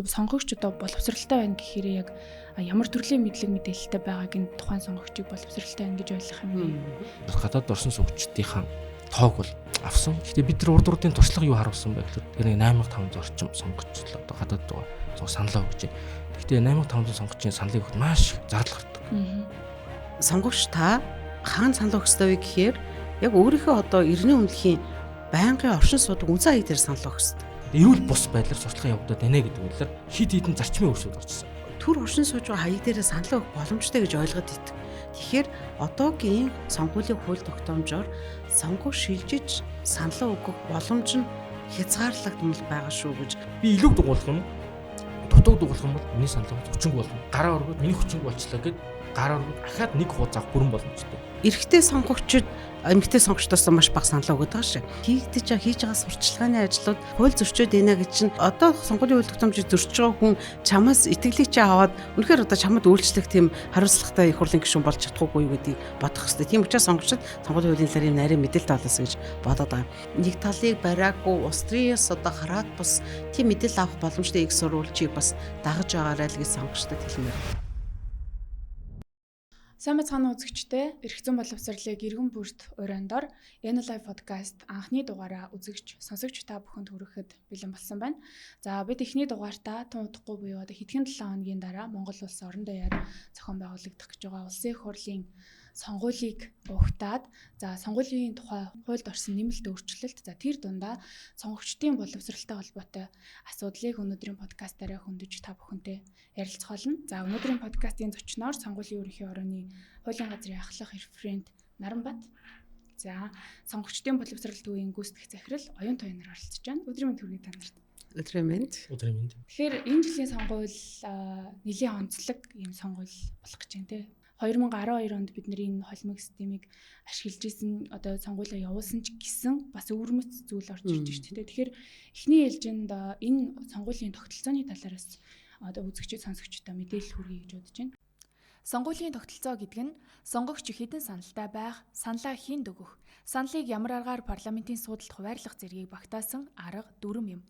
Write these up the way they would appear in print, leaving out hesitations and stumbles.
Сонгогч одоо боловсралтай байна гэхээр яг ямар төрлийн мэдлэг мэдээлэлтэй байгааг нь тухайн сонгогчийг боловсралтай байна гэж ойлгох юм бэ? Гадаад орсон суугчдынхаа тоог бол авсан. Гэхдээ бид нар урд урдын туршлага юу харуулсан бэ гэхээр тэр нэг 8500 орчим сонгогч л одоо гадаад байгаа саналаа өгч байна. Гэхдээ 8500 сонгогчийн саналыг өгөхөд маш их зардал гардаг. Сонгогч та хаана санал өгөх ёстой вэ гэхээр яг өөрийнхөө одоо эртний өмнөхийн байнгын оршин суудаг үнцэн хаяг дээр санал өгөх ёстой. Эрүүл бус байдлаар сурталчилгаа явагдаад байна гэдэг байдлаар хид хідэн зарчмын өөрчлөлт орж ирсэн. Төр оршин сууж байгаа хаяг дээрээ санал өгөх боломжтой гэж ойлгоод итг. Тэгэхээр одоогийн сонгуулийн хууль тогтоомжоор сонгуу шилжиж саналаа өгөх боломж нь хязгаарлагдмал байгаа шүү гэж. Би илүү дугуулах юм. Дутуу дугуулах юм бол миний санал хүчингүй болно. Гараа өргөд миний хүчингүй болчлоо гэд гараа өргөд ахаад нэг хуу заах бүрэн боломжтой. Эрэгтэй сонгогчид эмэгтэй сонгогчдоос маш бага санал өгöd байгаа шээ. Хийгдэж хийж байгаа сурталчилгааны ажлууд хууль зөрчөөд байна гэж чинь одоо сонгуулийн хууль тогтоомжийг зөрчиж байгаа хүн чамаас итгэлийг чи аваад үнэхээр одоо чамд үйлчлэх тийм хариуцлагатай их хурлын гишүүн болж чадахгүй юу гэдгийг бодох хэрэгтэй. Тийм учраас сонгогчид сонгуулийн хуулийн талаар юм нарийн мэдээлэл олоосаа гэж бодоод байгаа. Нэг талыг бариагүй улс төрийн одоо хараат бус тийм мэдээлэл авах боломжтой их сурвалжийг бас дагаж байгаарай л гэж сонгогчдод хэлмээр. Сайн байцгаана үзэгчдээ. Эрх зүйн боловсролыг иргэн бүрт урандор NLI podcast анхны дугаараа үзэгч, сонсогч та бүхэнд хүрэхэд бэлэн болсон байна. За бид эхний дугаартаа тун удахгүй буюу одоо хэдхэн 7 хоногийн дараа Монгол улс орон даяар зохион байгуулагдах гэж байгаа улсын их хурлын сонгуулийг угтаад, за сонгуулийн тухай хуульд орсон нэмэлт өөрчлөлт, за тэр дундаа сонгогчдын боловсралтай холбоотой асуудлыг өнөөдрийн подкастаараа хөндөж та бүхэнтэй ярилцах болно. За өнөөдрийн подкастын зочноор сонгуулийн ерөнхий орооны хуулийн газрын ахлах референт Наранбат, за сонгогчдын боловсрал төвийн гүйцэтгэх захирал Оюун Туяанаар оролцож байна. Өдрийн мэнд хүргэе та нарт. Өдрийн мэнд. Өдрийн мэнд. Тэгэхээр энэ жилийн сонгуул нэлийн онцлог юм сонгуул болох гэж байна те. 2012 онд бид нэр энэ холимог системийг ашиглаж исэн, одоо сонгуулиа явуулсан ч гэсэн бас өвөрмөц зүйл орж ирж шүү дээ. Тэгэхээр эхний ээлжинд энэ сонгуулийн тогтолцооны талаараас одоо үзэгчид, сонсогчдод мэдээлэл хүргэе гэж бодож байна. Сонгуулийн тогтолцоо гэдэг нь сонгогч хэдэн саналтай байх, саналаа хэнд өгөх, саналыг ямар аргаар парламентын суудалд хуваарлах зэргийг багтаасан арга дүрэм юм.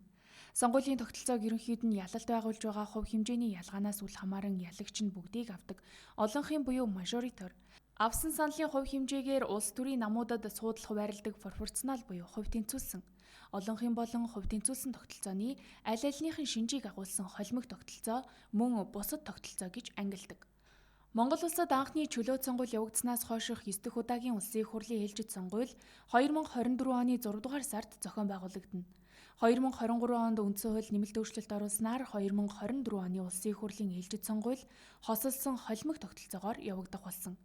Сонгуулийн тогтолцоог ерөнхийд нь ялалт байгуулж байгаа хувь хэмжээний ялгаанаас үл хамааран ялагч нь бүгдийг авдаг. Олонхын буюу мажоритор. Авсан саналын хувь хэмжээгээр улс төрийн намуудад суудал хуваарлдаг пропорционал буюу хувь тэнцвүүлсэн. Олонхын болон хувь тэнцвүүлсэн тогтолцооны аль альных нь шинжийг агуулсан холимог тогтолцоо мөн бусад тогтолцоо гэж ангилдаг. Монгол улсад анхны чөлөөт сонгуул явагдсанаас хойших 9 дахь удаагийн улсын их хурлын ээлжид сонгуул 2024 оны 6 дугаар сард зохион байгуулагдана. 2023 онд үндсэн хууль нэмэлт өөрчлөлт оруулснаар 2024 оны улсын их хурлын ээлжид сонгуул хосолсон холимог тогтолцоогоор явагдах болсон.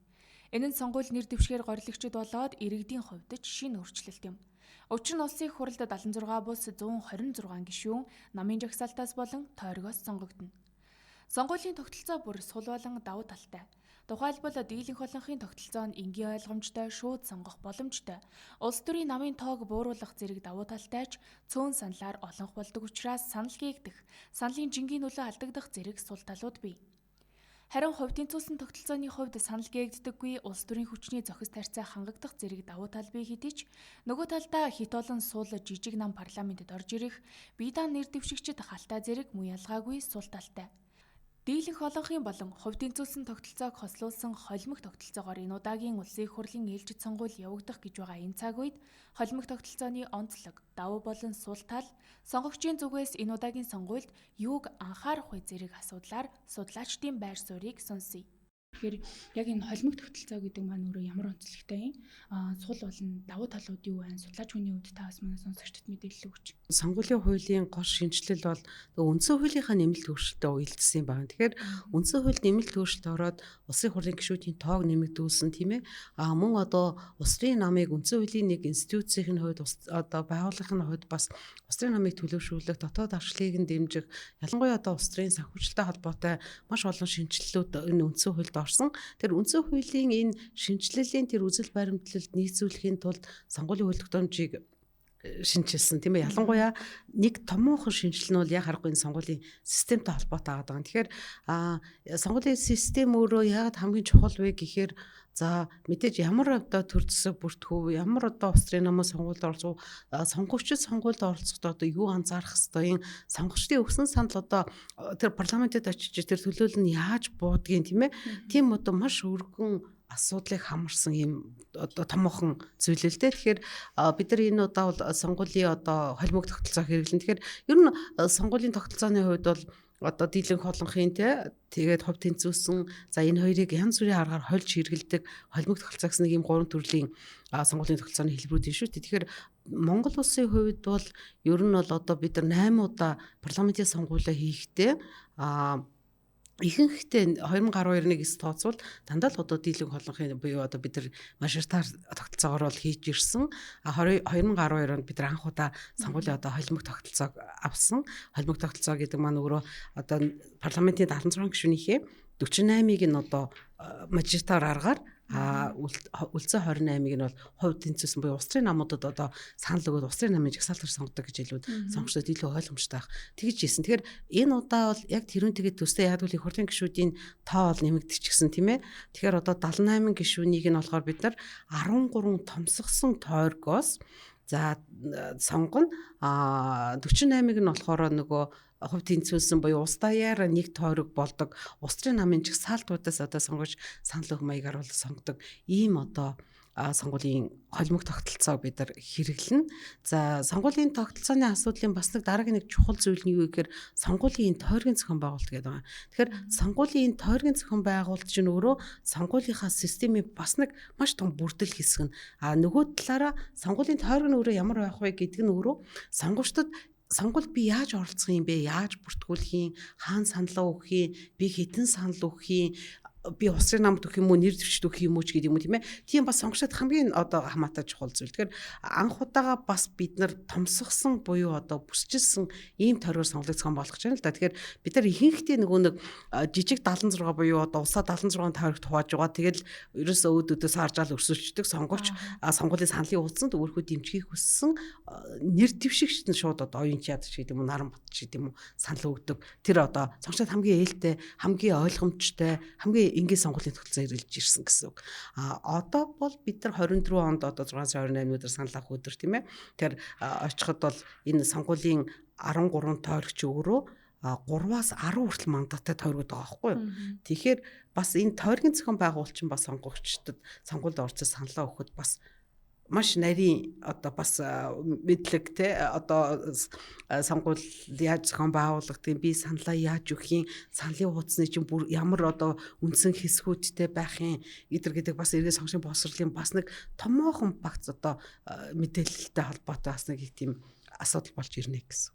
Энэ нь сонгуул нэр дэвшгээр горилогчид болоод иргэдийн хувьд ч шинэ өөрчлөлт юм. Учир нь улсын их хурлд 76 бус 126 гишүүн намын жагсаалтаас болон тойргоос сонгогдоно. Сонгуулийн тогтолцоо бүр сул болон давуу талтай. Тухайлбал дийлэнх олонхын тогтолцоо нь энгийн ойлгомжтой, шууд сонгох боломжтой. Улс төрийн намын тоог бууруулах зэрэг давуу талтай ч цөөн саналаар олонх болдог учраас санал гээгдэх, саналын жингийн нөлөө алдагдах зэрэг сул талууд бий. Харин хувь тэнцвүүлсэн тогтолцооны хувьд санал гээгддэггүй, улс төрийн хүчний зохис тарьцаа хангагдах зэрэг давуу тал бий хэдий ч нөгөө талдаа хэт олон сул жижиг нам парламентэд орж ирэх, бие даан нэр дэвшигчид халтай зэрэг мөн ялгаагүй сул талтай. Дийлэнх олонхын болон хувь тэнцвүүлсэн тогтолцоог хослуулсан холимог тогтолцоогоор энэ удаагийн улсын их хурлын ээлжид сонгуул явагдах гэж байгаа энэ цаг үед холимог тогтолцооны онцлог, давуу болон сул тал, сонгогчийн зүгээс энэ удаагийн сонгуульд юуг анхаарах вэ зэрэг асуудлаар судлаачдын байр суурийг сонсъё. Тэгэхээр яг энэ холимог тогтолцоо гэдэг маань өөрөө ямар онцлогтой юм? Сул болон давуу талууд юу байна? Судлаач хүний хувьд та бас манай сонсогчдод мэдээлэл өгч. Сонгуулийн хуулийн гол шинэчлэл бол үндсэн хуулийнхаа нэмэлт өөрчлөлтөд уялдсан юм байна. Тэгэхээр үндсэн хуульд нэмэлт өөрчлөлт ороод улсын хурлын гишүүдийн тоог нэмэгдүүлсэн, тийм ээ. Мөн одоо улс төрийн намыг үндсэн хуулийн нэг институцийн хувьд, одоо байгууллагын хувьд бас улс төрийн намыг төлөвшүүлэх, дотоод арчлыг нь дэмжих, ялангуяа одоо улс төрийн санхүүжилттэй холбоотой маш олон шинэчлэлүүд энэ үндсэн хуульд орсон. Тэр үндсэн хуулийн энэ шинэчлэлийн тэр үзэл баримтлалд нийцүүлэхийн тулд сонгуулийн хууль тогтоомжийг шинчилсэн, тийм ээ. Ялангуяа нэг томоохон шинжил нь бол яг харахгүй энэ сонгуулийн системтэй холбоотой байгаа. Тэгэхээр сонгуулийн систем өөрөө яагаад хамгийн чухал вэ гэхээр за мэдээж ямар одоо төр зэсэг бүртгүү, ямар одоо улс төрийн намын сонгуульд оролцох, сонгогчид сонгуульд оролцохдоо одоо юу анзаарах ёстой юм, сонгогчдын өгсөн санал одоо тэр парламентэд очиж тэр төлөөлөл нь яаж буудгийг, тийм ээ. Тийм одоо маш өргөн асуудлыг хамарсан юм одоо томоохон зүйл л дээ. Тэгэхээр бид нар энэ удаа бол сонгуулийн одоо холимог тогтолцоо хэрэглэн. Тэгэхээр ер нь сонгуулийн тогтолцооны хувьд бол одоо дийлэнх холонхын те тэгээд хувь тэнцвүүлсэн, за энэ хоёрыг янз бүрийн аргаар хольж хэрэгэлдэг холимог тогтолцоо гэсэн нэг юм гурван төрлийн сонгуулийн тогтолцооны хэлбэрүүд юм шүү дээ. Тэгэхээр Монгол улсын хувьд бол ер нь бол одоо бид нар 8 удаа парламентын сонгуулиа хийхдээ ихэнхдээ 2012-ыг эс тооцвол дандаа л одоо дийлэнх холонхын буюу одоо бид нар мажоритар тогтолцоогоор бол хийж ирсэн. 2012 онд бид нар анх удаа сонгуулийн одоо холимог тогтолцоог авсан. Холимог тогтолцоо гэдэг маань өөрөө одоо парламентын 76 гишүүнийхээ 48-ыг нь одоо мажоритар аргаар, үлдсэн 28-ыг нь бол хувь тэнцвүүлсэн буюу улс төрийн намуудад одоо санал өгөөд улс төрийн намын жагсаалтаар сонгодог гэж хэлвэл сонгогчдод илүү ойлгомжтой байх. Тэгж хийсэн. Тэгэхээр энэ удаа бол яг тэрүүнтэйгээ төстэй, яг л их хурлын гишүүдийн тоо бол нэмэгдчихсэн, тийм ээ. Тэгэхээр одоо 78 гишүүнийг нь болохоор бид нар 13 томсгосон тойргоос за сонгоно. 48-ыг нь болохоор нөгөө хувь тэнцвүүлсэн буюу улс даяар нэг тойрог болдог улс төрийн намын жагсаалтуудаас одоо сонгож санал өгөх маягаар бол сонгодог ийм одоо сонгуулийн холимог тогтолцоог бид нар хэрэглэнэ. За сонгуулийн тогтолцооны асуудлын бас нэг дараагийн нэг чухал зүйл нь юу гэхээр сонгуулийн тойргийн зохион байгуулалт гэдэг байгаа. Тэгэхээр сонгуулийн тойргийн зохион байгуулалт чинь өөрөө сонгуулийнхаа системийн бас нэг маш том бүрдэл хэсэг нь. А нөгөө талаараа сонгуулийн тойрог нь өөрөө ямар байх вэ гэдэг нь өөрөө сонгогчдод сонгуульд би яаж оролцох юм бэ? Яаж бүртгүүлэх юм? Хаана саналаа өгөх юм? Би хэдэн санал өгөх юм? Би улс төрийн намд өгөх юм уу, нэр дэвшилт өгөх юм уу ч гэдэг юм уу, тийм ээ. Тийм бас сонгогчдод хамгийн одоо хамаатай чухал зүйл. Тэгэхээр анх удаага бас бид нар томсгосон буюу одоо бүсчилсэн ийм тойргоор сонгуулийг зохион болгож байна л да. Тэгэхээр бид нар ихэнхдээ нөгөө нэг жижиг 76 буюу одоо улсаа 76 тойрогт хувааж байгаа. Тэгэл ерөөсөө өөд өдөөс харж ал өрсөлддөг сонгогч сонгуулийн саналын хуудсанд өөрхөө дэмжихийг хүссэн нэр дэвшигчд нь шууд одоо оюун чадч гэдэг юм уу, наран бат ч гэдэг юм уу санал өгдөг. Тэр одоо сонгогчдод хамгийн ээлтэй, хамгийн ойлгомжтой, хамгийн энгийн сонгуулийн тогтолцоо хэрэглэж ирсэн гэсэн үг. А одоо бол бид нар 24 онд одоо 6 сарын 28 өдөр санал авах өдөр, тийм ээ. Тэгэхээр очиход бол энэ сонгуулийн 13 тойрогч өөрөө 3-аас 10 хүртэл мандаттай тойргод байгаа байхгүй юу. Тэгэхээр бас энэ тойргийн зохион байгуулалт чинь бас сонгогчдод сонгуульд оролцож саналаа өгөхөд бас маш нарийн одоо бас мэдлэг, те, одоо сонгуул яаж зохион байгуулагдгийг, би саналаа яаж өгөх юм, саналын хуудасны чинь бүр ямар одоо үндсэн хэсгүүдтэй байх юм эдэр гэдэг бас эргээ сонгогчийн боловсролын бас нэг томоохон багц одоо мэдээлэлтэй холбоотой бас нэг их тийм асуудал болж ирнэ гэсэн.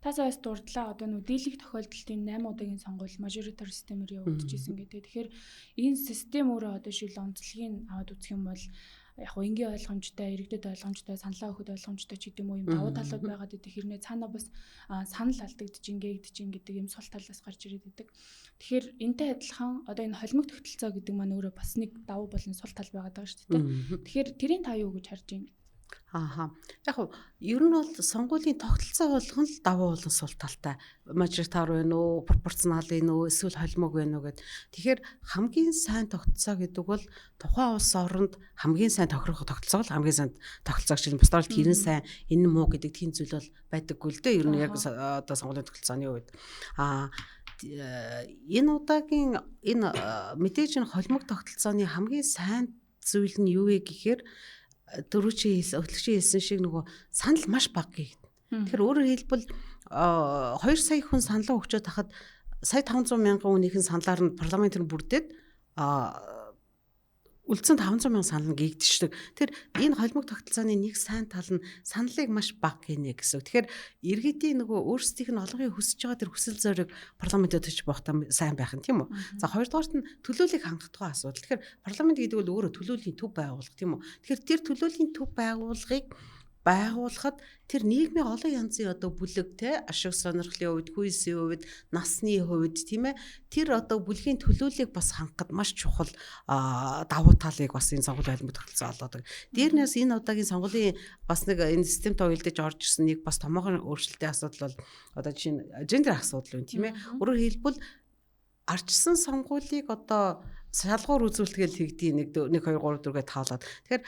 Та саяас дурдлаа, одоо нүү дийлэх тохиолдолд энэ 8 удаагийн сонгуул мажоритар системээр явагдчихсэн гэдэг. Тэгэхээр энэ систем өөрөө одоо шил онцлогийг аваад үзэх юм бол яг хөө энгийн ойлгомжтой, иргэдэд ойлгомжтой, саналаа өгөхөд ойлгомжтой ч гэдэм үү юм давуу талууд байгаад идэх хэрнээ цаанаа бас санал алдагдчих, ингээгдэж гэдэг юм сул талаас гарч ирээд идэг. Тэгэхээр энтэй адилхан одоо энэ холимог тогтолцоо гэдэг маань өөрөө бас нэг давуу болон сул тал байгаад байгаа шүү дээ. Тэгэхээр тэрийн та юу гэж харж байна? Ааха. Яг нь ер нь бол сонгуулийн тогтолцоо болгон л давуу болон сул талтай. Мажоритар байна уу, пропорционал байна уу, эсвэл холимог байна уу гэд. Тэгэхээр хамгийн сайн тогтолцоо гэдэг бол тухайн улс оронд хамгийн сайн тохирох тогтолцоо л хамгийн сайн тогтолцоо гэж. Бусдаар л тэр нь сайн, энэ нь муу гэдэг тийм зүйл бол байдаггүй л дээ. Ер нь яг одоо сонгуулийн тогтолцооны үед. Энэ удаагийн энэ мэдээж энэ холимог тогтолцооны хамгийн сайн зүйл нь юу вэ гэхээр дөрөвчийн хэлсэн, хөтлөгчийн хэлсэн шиг нөгөө санал маш бага гэгдэн. Тэгэхээр өөрөөр хэлбэл 2 сая хүн саналаа өгчөөд тахад сая 500 мянган хүнийхэн саналаар нь парламент нь бүрдээд үлдсэн 500 мянган санал нь гэгдчихдэг. Тэр энэ холимог тогтолцооны нэг сайн тал нь саналыг маш бага гинэ гэсэн. Тэгэхээр иргэдийн нөгөө өөрсдийнх нь олонхын хүсэж байгаа тэр хүсэл зориг парламентэд очиж байхдаа сайн байх нь, тийм үү. За хоёрдугаарт нь төлөөллийг хангах тухай асуудал. Тэгэхээр парламент гэдэг бол өөрөө төлөөллийн төв байгууллага, тийм үү. Тэгэхээр тэр төлөөллийн төв байгууллагыг Байгуулахад тэр нийгмийн олон янзын одоо бүлэг те ашиг сонирхлын хувьд, хүйсийн хувьд, насны хувьд, тийм ээ, тэр одоо бүлгийн төлөөллийг бас хангахад маш чухал давуу талыг бас энэ сонгуулийн аль тогтолцоо олгодог. Дээрнээс энэ удаагийн сонгуулийн бас нэг энэ системтэй уялдаж орж ирсэн нэг бас томоохон өөрчлөлтийн асуудал бол одоо жишээ нь гендер асуудал байна, тийм ээ. Өөрөөр хэлбэл арчсан сонгуулийг одоо шалгуур үзүүлэлт хийгдгийг 1 2 3 4 гэж таалаад. Тэгэхээр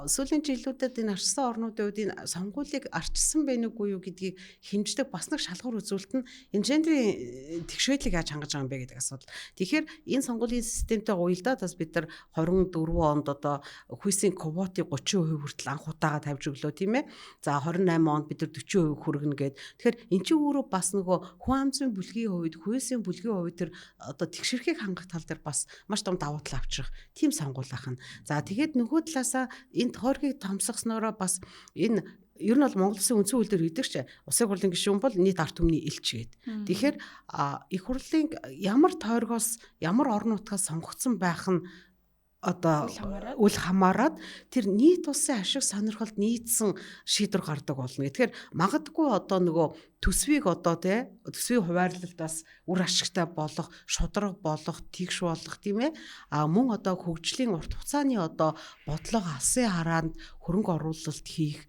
сүүлийн жилүүдэд энэ арчсан орнуудын хувьд энэ сонгуулийг арчсан байх үгүй юу гэдгийг хэмждэг бас нэг шалгуур үзүүлэлт нь энэ гендрийн тэгшээдлийг яаж хангаж байгаа юм бэ гэдэг асуудал. Тэгэхээр энэ сонгуулийн системтэй уялдаад бас бид нар 24 онд одоо хүйсийн квотыг 30% хүртэл анх удаага тавьж өглөө, тийм ээ. За, 28 онд бид нар 40% хүргэнэ гээд. Тэгэхээр эн чинь өөрөө бас нөгөө хүн амзын бүлгийн хувьд, хүйсийн бүлгийн хувьд тэр одоо тэгшэрхийг хангах тал дээр бас маш том давуу тал авчрах тийм сонгуул ахна. За, тэгээд нөгөө талаасаа энэ тойргийг томсгоснороо бас энэ ер нь бол Монгол Улсын үндсэн хууль дээр өгдөг чи улсын хурлын гишүүн бол нийт ард түмний элч гээд. Тэгэхээр их хурлын ямар тойргоос, ямар орон нутгаас сонгогдсон байх нь одоо үл хамааран тэр нийт улсын ашиг сонирхолд нийцсэн шийдвэр гардаг болно. Тэгэхээр магадгүй одоо нөгөө төсвийг одоо тий төсвийн хуваарлалт бас үр ашигтай болох, шударга болох, тэгш болох, тийм ээ. А мөн одоо хөгжлийн урт хугацааны одоо бодлого алсын хараанд хөрөнгө оруулалт хийх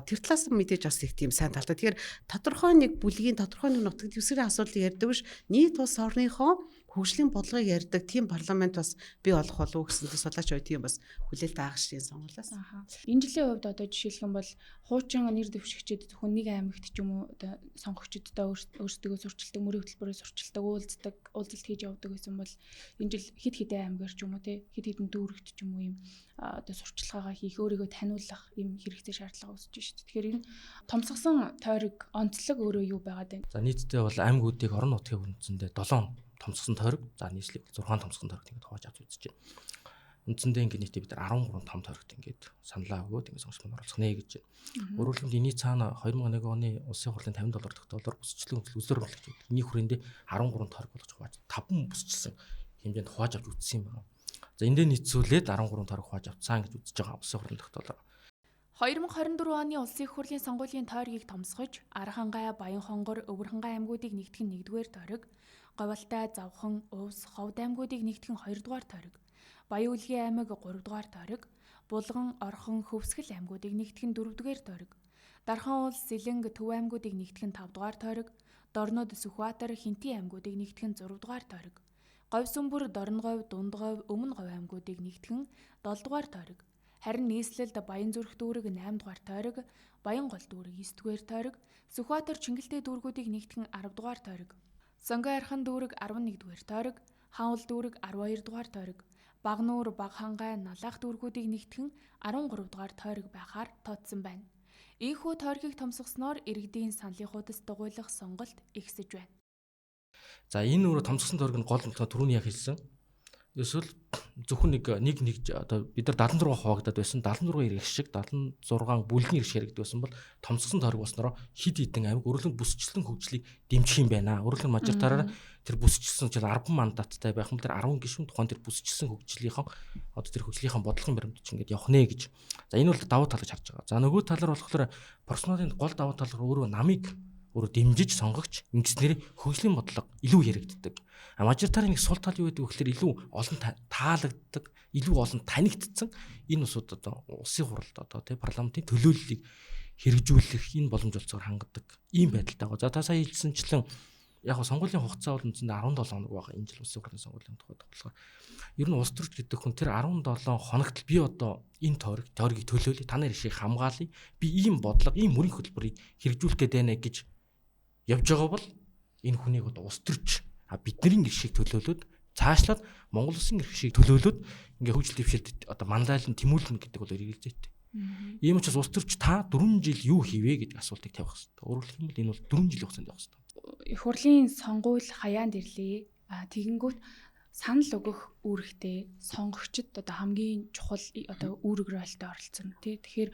тэр талаас нь мэдээж бас их тийм сайн талтай. Тэгэхээр тодорхой нэг бүлгийн, тодорхой нэг нутаг дэвсгэрийн асуудлыг ярьдаг биш, нийт улс орныхоо хөгжлийн бодлогыг ярьдаг тийм парламент бас бий болох болов уу гэсэн судлаач бай тийм бас хүлээлт агшийн сонгуулиас. Энэ жилийн хувьд одоо жишээлх юм бол хуучин нэр дэвшигчид зөвхөн нэг аймагт ч юм уу одоо сонгогчдод өөрсдөө сурчилдаг, мөрийн хөтөлбөрөөр сурчилдаг, уулздаг, уулзалт хийж явдаг гэсэн бол энэ жил хэд хэдэн аймгаар ч юм уу те хэд хэдэн дүүрэгт ч юм уу ийм одоо сурчлагаагаа хийх, өөрийгөө таниулах ийм хэрэгцээ шаардлага үүсэж шít. Тэгэхээр энэ томсгосон тойрог онцлог өөрөө юу байгаад байна? За, нийтдээ бол аймагуудыг орон нутгийн үндсэндээ 7 томсгосон тойрог, за нийслэг 6 томсгосон тойрогт ингээд хувааж авч үзэж байна. Үндсэндээ ингээд нийтдээ бид 13 том тойрогт ингээд саналаа өгөөд ингээд сонгогч маань оролцох нэ гэж байна. Өөрөөр хэлбэл энэний цаана 2001 оны улсын хурлын 57 тогтоолоор бүсчлэн үзлэр оруулагч энэний хүрээндээ 13 тойрог болгож хувааж 5 бүсчилсэн хэмжээнд хувааж авч үзсэн юм байна. За, эндээ нийцүүлээд 13 тойрог хувааж авцсан гэж үзэж байгаа улсын хурлын тогтоолоор. 2024 оны улсын их хурлын сонгуулийн тойргийг томсгож Архангай, Баянхонгор, Өвөрхангай аймагуудыг нэгтгэн 1-р тойрог, Говьалтай, Завхан, Увс, Ховд аймагуудыг нэгтгэн 2-р тойрог, Баян-Үлгийн аймаг 3-р тойрог, Булган, Орхон, Хөвсгөл аймагуудыг нэгтгэн 4-р тойрог, Дархан уул, Сэлэнг, Төв аймагуудыг нэгтгэн 5-р тойрог, Дорнод, Сүхбаатар, Хинтээ аймагуудыг нэгтгэн 6-р тойрог, Говь сүмбэр, Дорноговь, Дундговь, Өмнө говь аймагуудыг нэгтгэн 7-р тойрог. Харин нийслэлд Баян-Зүрх дүүрэг 8-р тойрог, Баян-Гол дүүрэг 9-р тойрог, Сүхбаатар, Чингэлтэй дүүргүүдийг нэгтгэн 10-р тойрог, Сонгон-Архан дүүрэг 11-р тойрог, Хаануул дүүрэг 12-р тойрог, Багнуур, Багхангай, Налаах дүүргүүдийг нэгтгэн 13-р тойрог байхаар тооцсон байна. Ийхүү тойргийг томсгосноор иргэдийн саналын хуудас дугуйлах сонголт ихсэж байна. За, энэ өөрөө томсгосон тойрог нь гол нь түрүүний яг хэлсэн. Эсвэл зөвхөн нэг нэг нэг одоо бид нар 76 хуваагдаад байсан, 76 ирэх шиг 76 бүлгийн ирэх шиг яригддаг байсан бол томсгосон тойрог болсноро хид хідэн аймаг өөрөлдөн бүсчлэн хөгжлийг дэмжих юм байна. Өөрөлдөн мажоритараар тэр бүсчилсэн жишээл 10 мандаттай байх юм тэр 10 гишүүн тухайн тэр бүсчилсэн хөгжлийнхөө одоо тэр хөгжлийнхөө бодлогын баримт чинь ингээд явах нэ гэж. За, энэ бол давуу тал гэж харж байгаа. За, нөгөө талаар болохоор персоналын гол давуу тал өөрөө намыг өөрөө дэмжиж сонгогч ингэснээр хөгжлийн бодлого илүү яригддаг. А мажоритарын нэг сул тал юу гэдэг вэ гэхээр илүү олон таалагддаг, илүү олон танигдсан энэ улсууд одоо улсын хурлд одоо тий парламентын төлөөллийг хэрэгжүүлэх энэ боломж олцоор хангадаг ийм байдалтай байгаа. За, та сая хэлсэнчлэн яг го сонгуулийн хугацаа бол үндсэндээ 17 хоног байгаа. Энэ жил улсын хурлын сонгуулийн тухайд болохоор ер нь улс төрч гэдэг хүн тэр 17 хоногт би одоо энэ тойргийг төлөөлье, та нарын шиг хамгаалъя. Би ийм бодлого, ийм мөрийн хөтөлбөрийг хэрэгжүүлэх гээд байна гэж явж байгаа бол энэ хүнийг одоо улс төрч бидний эрхийг төлөөлөөд цаашлаад Монгол улсын эрхийг төлөөлөөд ингээ хөгжил дэвшилд одоо манлайлан тэмүүлнэ гэдэг бол эргэлзээтэй. Ийм учраас улс төрч та 4 жил юу хийвэ гэдэг асуултыг тавих хэрэгтэй. Өөрөөр хэлбэл энэ бол 4 жилийн хугацаанд явах хэрэгтэй. Их хурлын сонгуул хаяанд ирлээ. Тэгэнгүүт санал өгөх үүрэгтэй сонгогчд одоо хамгийн чухал одоо үүрэг ролтой оролцсон тий. Тэгэхээр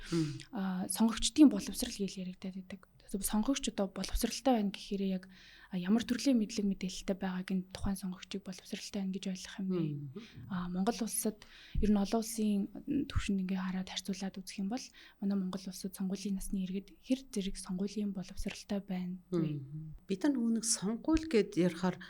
сонгогчдын боловсрал гэж яригадаад байдаг. Сонгогч одоо боловсралтай байна гэхээр яг Ямар төрлийн мэдлэг мэдээлэлтэй байгааг нь тухайн сонгогчийг боловсралтай ингэж ойлгох юм бэ? Монгол улсад ер нь олон улсын түвшинд ингээ хараад харьцуулаад үзэх юм бол манай Монгол улсад сонгуулийн насны иргэд хэр зэрэг сонгуулийн боловсралтай байна вэ? Бид нар нөгөө нэг сонгуул гэд ярихаар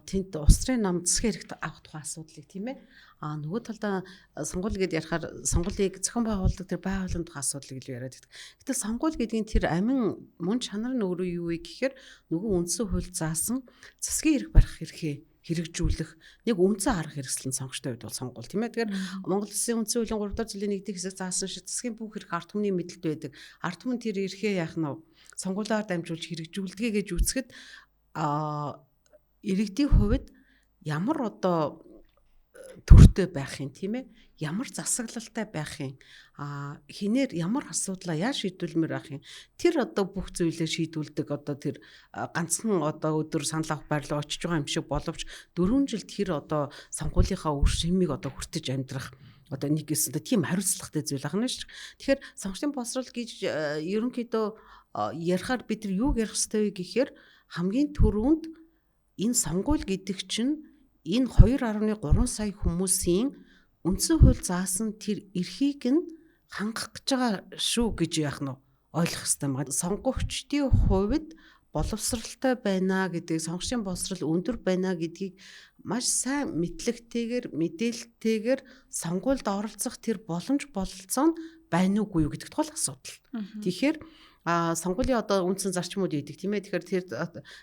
тэнд улс төрийн нам засгийн хэрэгт авах тухай асуудлыг, тийм ээ. Нөгөө талдаа сонгуул гэд ярихаар сонгуулийг зохион байгуулдаг тэр байгууллагын тухай асуудлыг илүү яриад байдаг. Гэтэл сонгуул гэдгийн тэр амин мөн чанар нь өөрөө юу вэ гэхээр нөгөө үндсэн хууль заасан засгийн эрх барих эрхээ хэрэгжүүлэх нэг үндсэн арга хэрэгсэл нь сонгогчтой үед бол сонгуул, тийм ээ. Тэгэхээр Монгол Улсын үндсэн хуулийн 3 дахь зүйлийн 1 дэх хэсэг заасан шиг засгийн бүх эрх ард түмний мэдлэлд байдаг. Ард түмэн тэр эрхээ яах нь вэ? Сонгуулиар дамжуулж хэрэгжүүлдэгэ гэж үзэхэд иргэдийн хувьд ямар одоо төртэй байх юм, тийм ээ, ямар засаглалтай байх юм, хинээр ямар асуудлаа яаж шийдүүлмээр байх юм, тэр одоо бүх зүйлээ шийдүүлдэг одоо тэр ганцхан одоо өдөр санал авах байрлал очиж байгаа юм шиг боловч 4 жил тэр одоо сонгуулийнхаа үр шимийг одоо хүртэж амьдрах одоо нэг гэсэнтэй тийм хариуцлагатай зүйл ахна шүү. Тэгэхээр сонгогчдын боловсрол гэж ерөнхийдөө ярихаар бид нар юу ярих ёстой вэ гэхээр хамгийн түрүүнд энэ сонгуул гэдэг чинь энэ 2.3 сая хүмүүсийн үндсэн хууль заасан тэр эрхийг нь хангах гэж байгаа шүү гэж яах нь ойлгох хэрэгтэй байна. Сонгогчдын хувьд боловсралтай байна гэдгийг, сонгогчдын боловсрал өндөр байна гэдгийг маш сайн мэдлэгтэйгээр, мэдээлэлтэйгээр сонгуульд оролцох тэр боломж бололцоо нь байна уугүй юу гэдэг тухай асуудал. Тэгэхээр сонгуулийн одоо үндсэн зарчмууд ийдэг, тийм ээ. Тэгэхээр тэр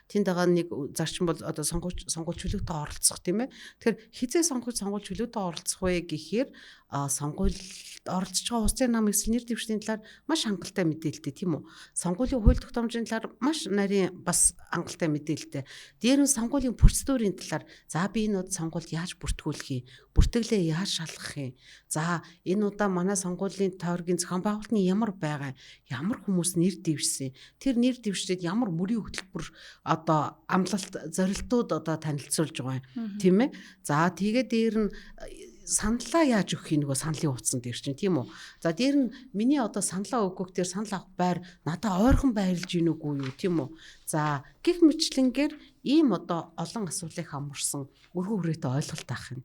тэнд байгаа нэг зарчим бол одоо сонгууч сонгуул чөлөөтэй оролцох, тийм ээ. Тэгэхээр хизээ сонгууч сонгуул чөлөөтэй оролцох вэ гэхээр сонгуульд оролцож байгаа улсын нам эсвэл нэр дэвшлийн талаар маш хангалттай мэдээлэлтэй, тийм үү. Сонгуулийн хууль тогтоомжийн талаар маш нарийн бас хангалттай мэдээлэлтэй. Дээр нь сонгуулийн процедурын талаар, за би энэ удаа сонгуульд яаж бүртгүүлэх юм? Бүртгэлээ яаж шалгах юм? За энэ удаа манай сонгуулийн тойргийн зохион байгуулалт нь ямар байгаа? Ямар хүмүүс нэр дэвшсэн? Тэр нэр дэвшээд ямар мөрийн хөтөлбөр одоо амлалт зорилтууд одоо танилцуулж байгаа юм, тийм ээ. За тэгээд дээр нь саналаа яаж өгөх юм, нөгөө саналын утсан дээр чинь, тийм үү. За дээр нь миний одоо саналаа өгөх дээр санал авах байр надад ойрхон байрлаж гин үгүй юу, тийм үү. За гих мэтлэнгээр ийм одоо олон асуудлыг хамарсан өргөн хүрээтэй ойлголт авах юм.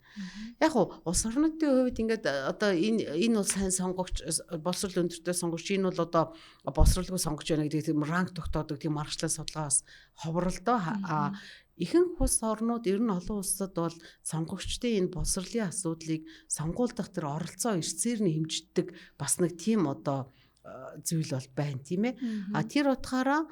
Яг уу улс орнуудын хувьд ингээд одоо энэ бол сайн сонгогч, боловсрол өндөртэй сонгогч, энэ бол одоо боловсролгүй сонгогч байна гэдэг тийм ранг тогтоодог тийм маргашлал судалгаа бас ховролдоо. Ихэнх улс орнууд, ер нь олон улсад бол сонгогчдын энэ боловсролын асуудлыг сонгуульдах тэр оролцоо эрсээр нь хэмждэг бас нэг тийм одоо зүйл бол байна, тийм ээ. А тэр утгаараа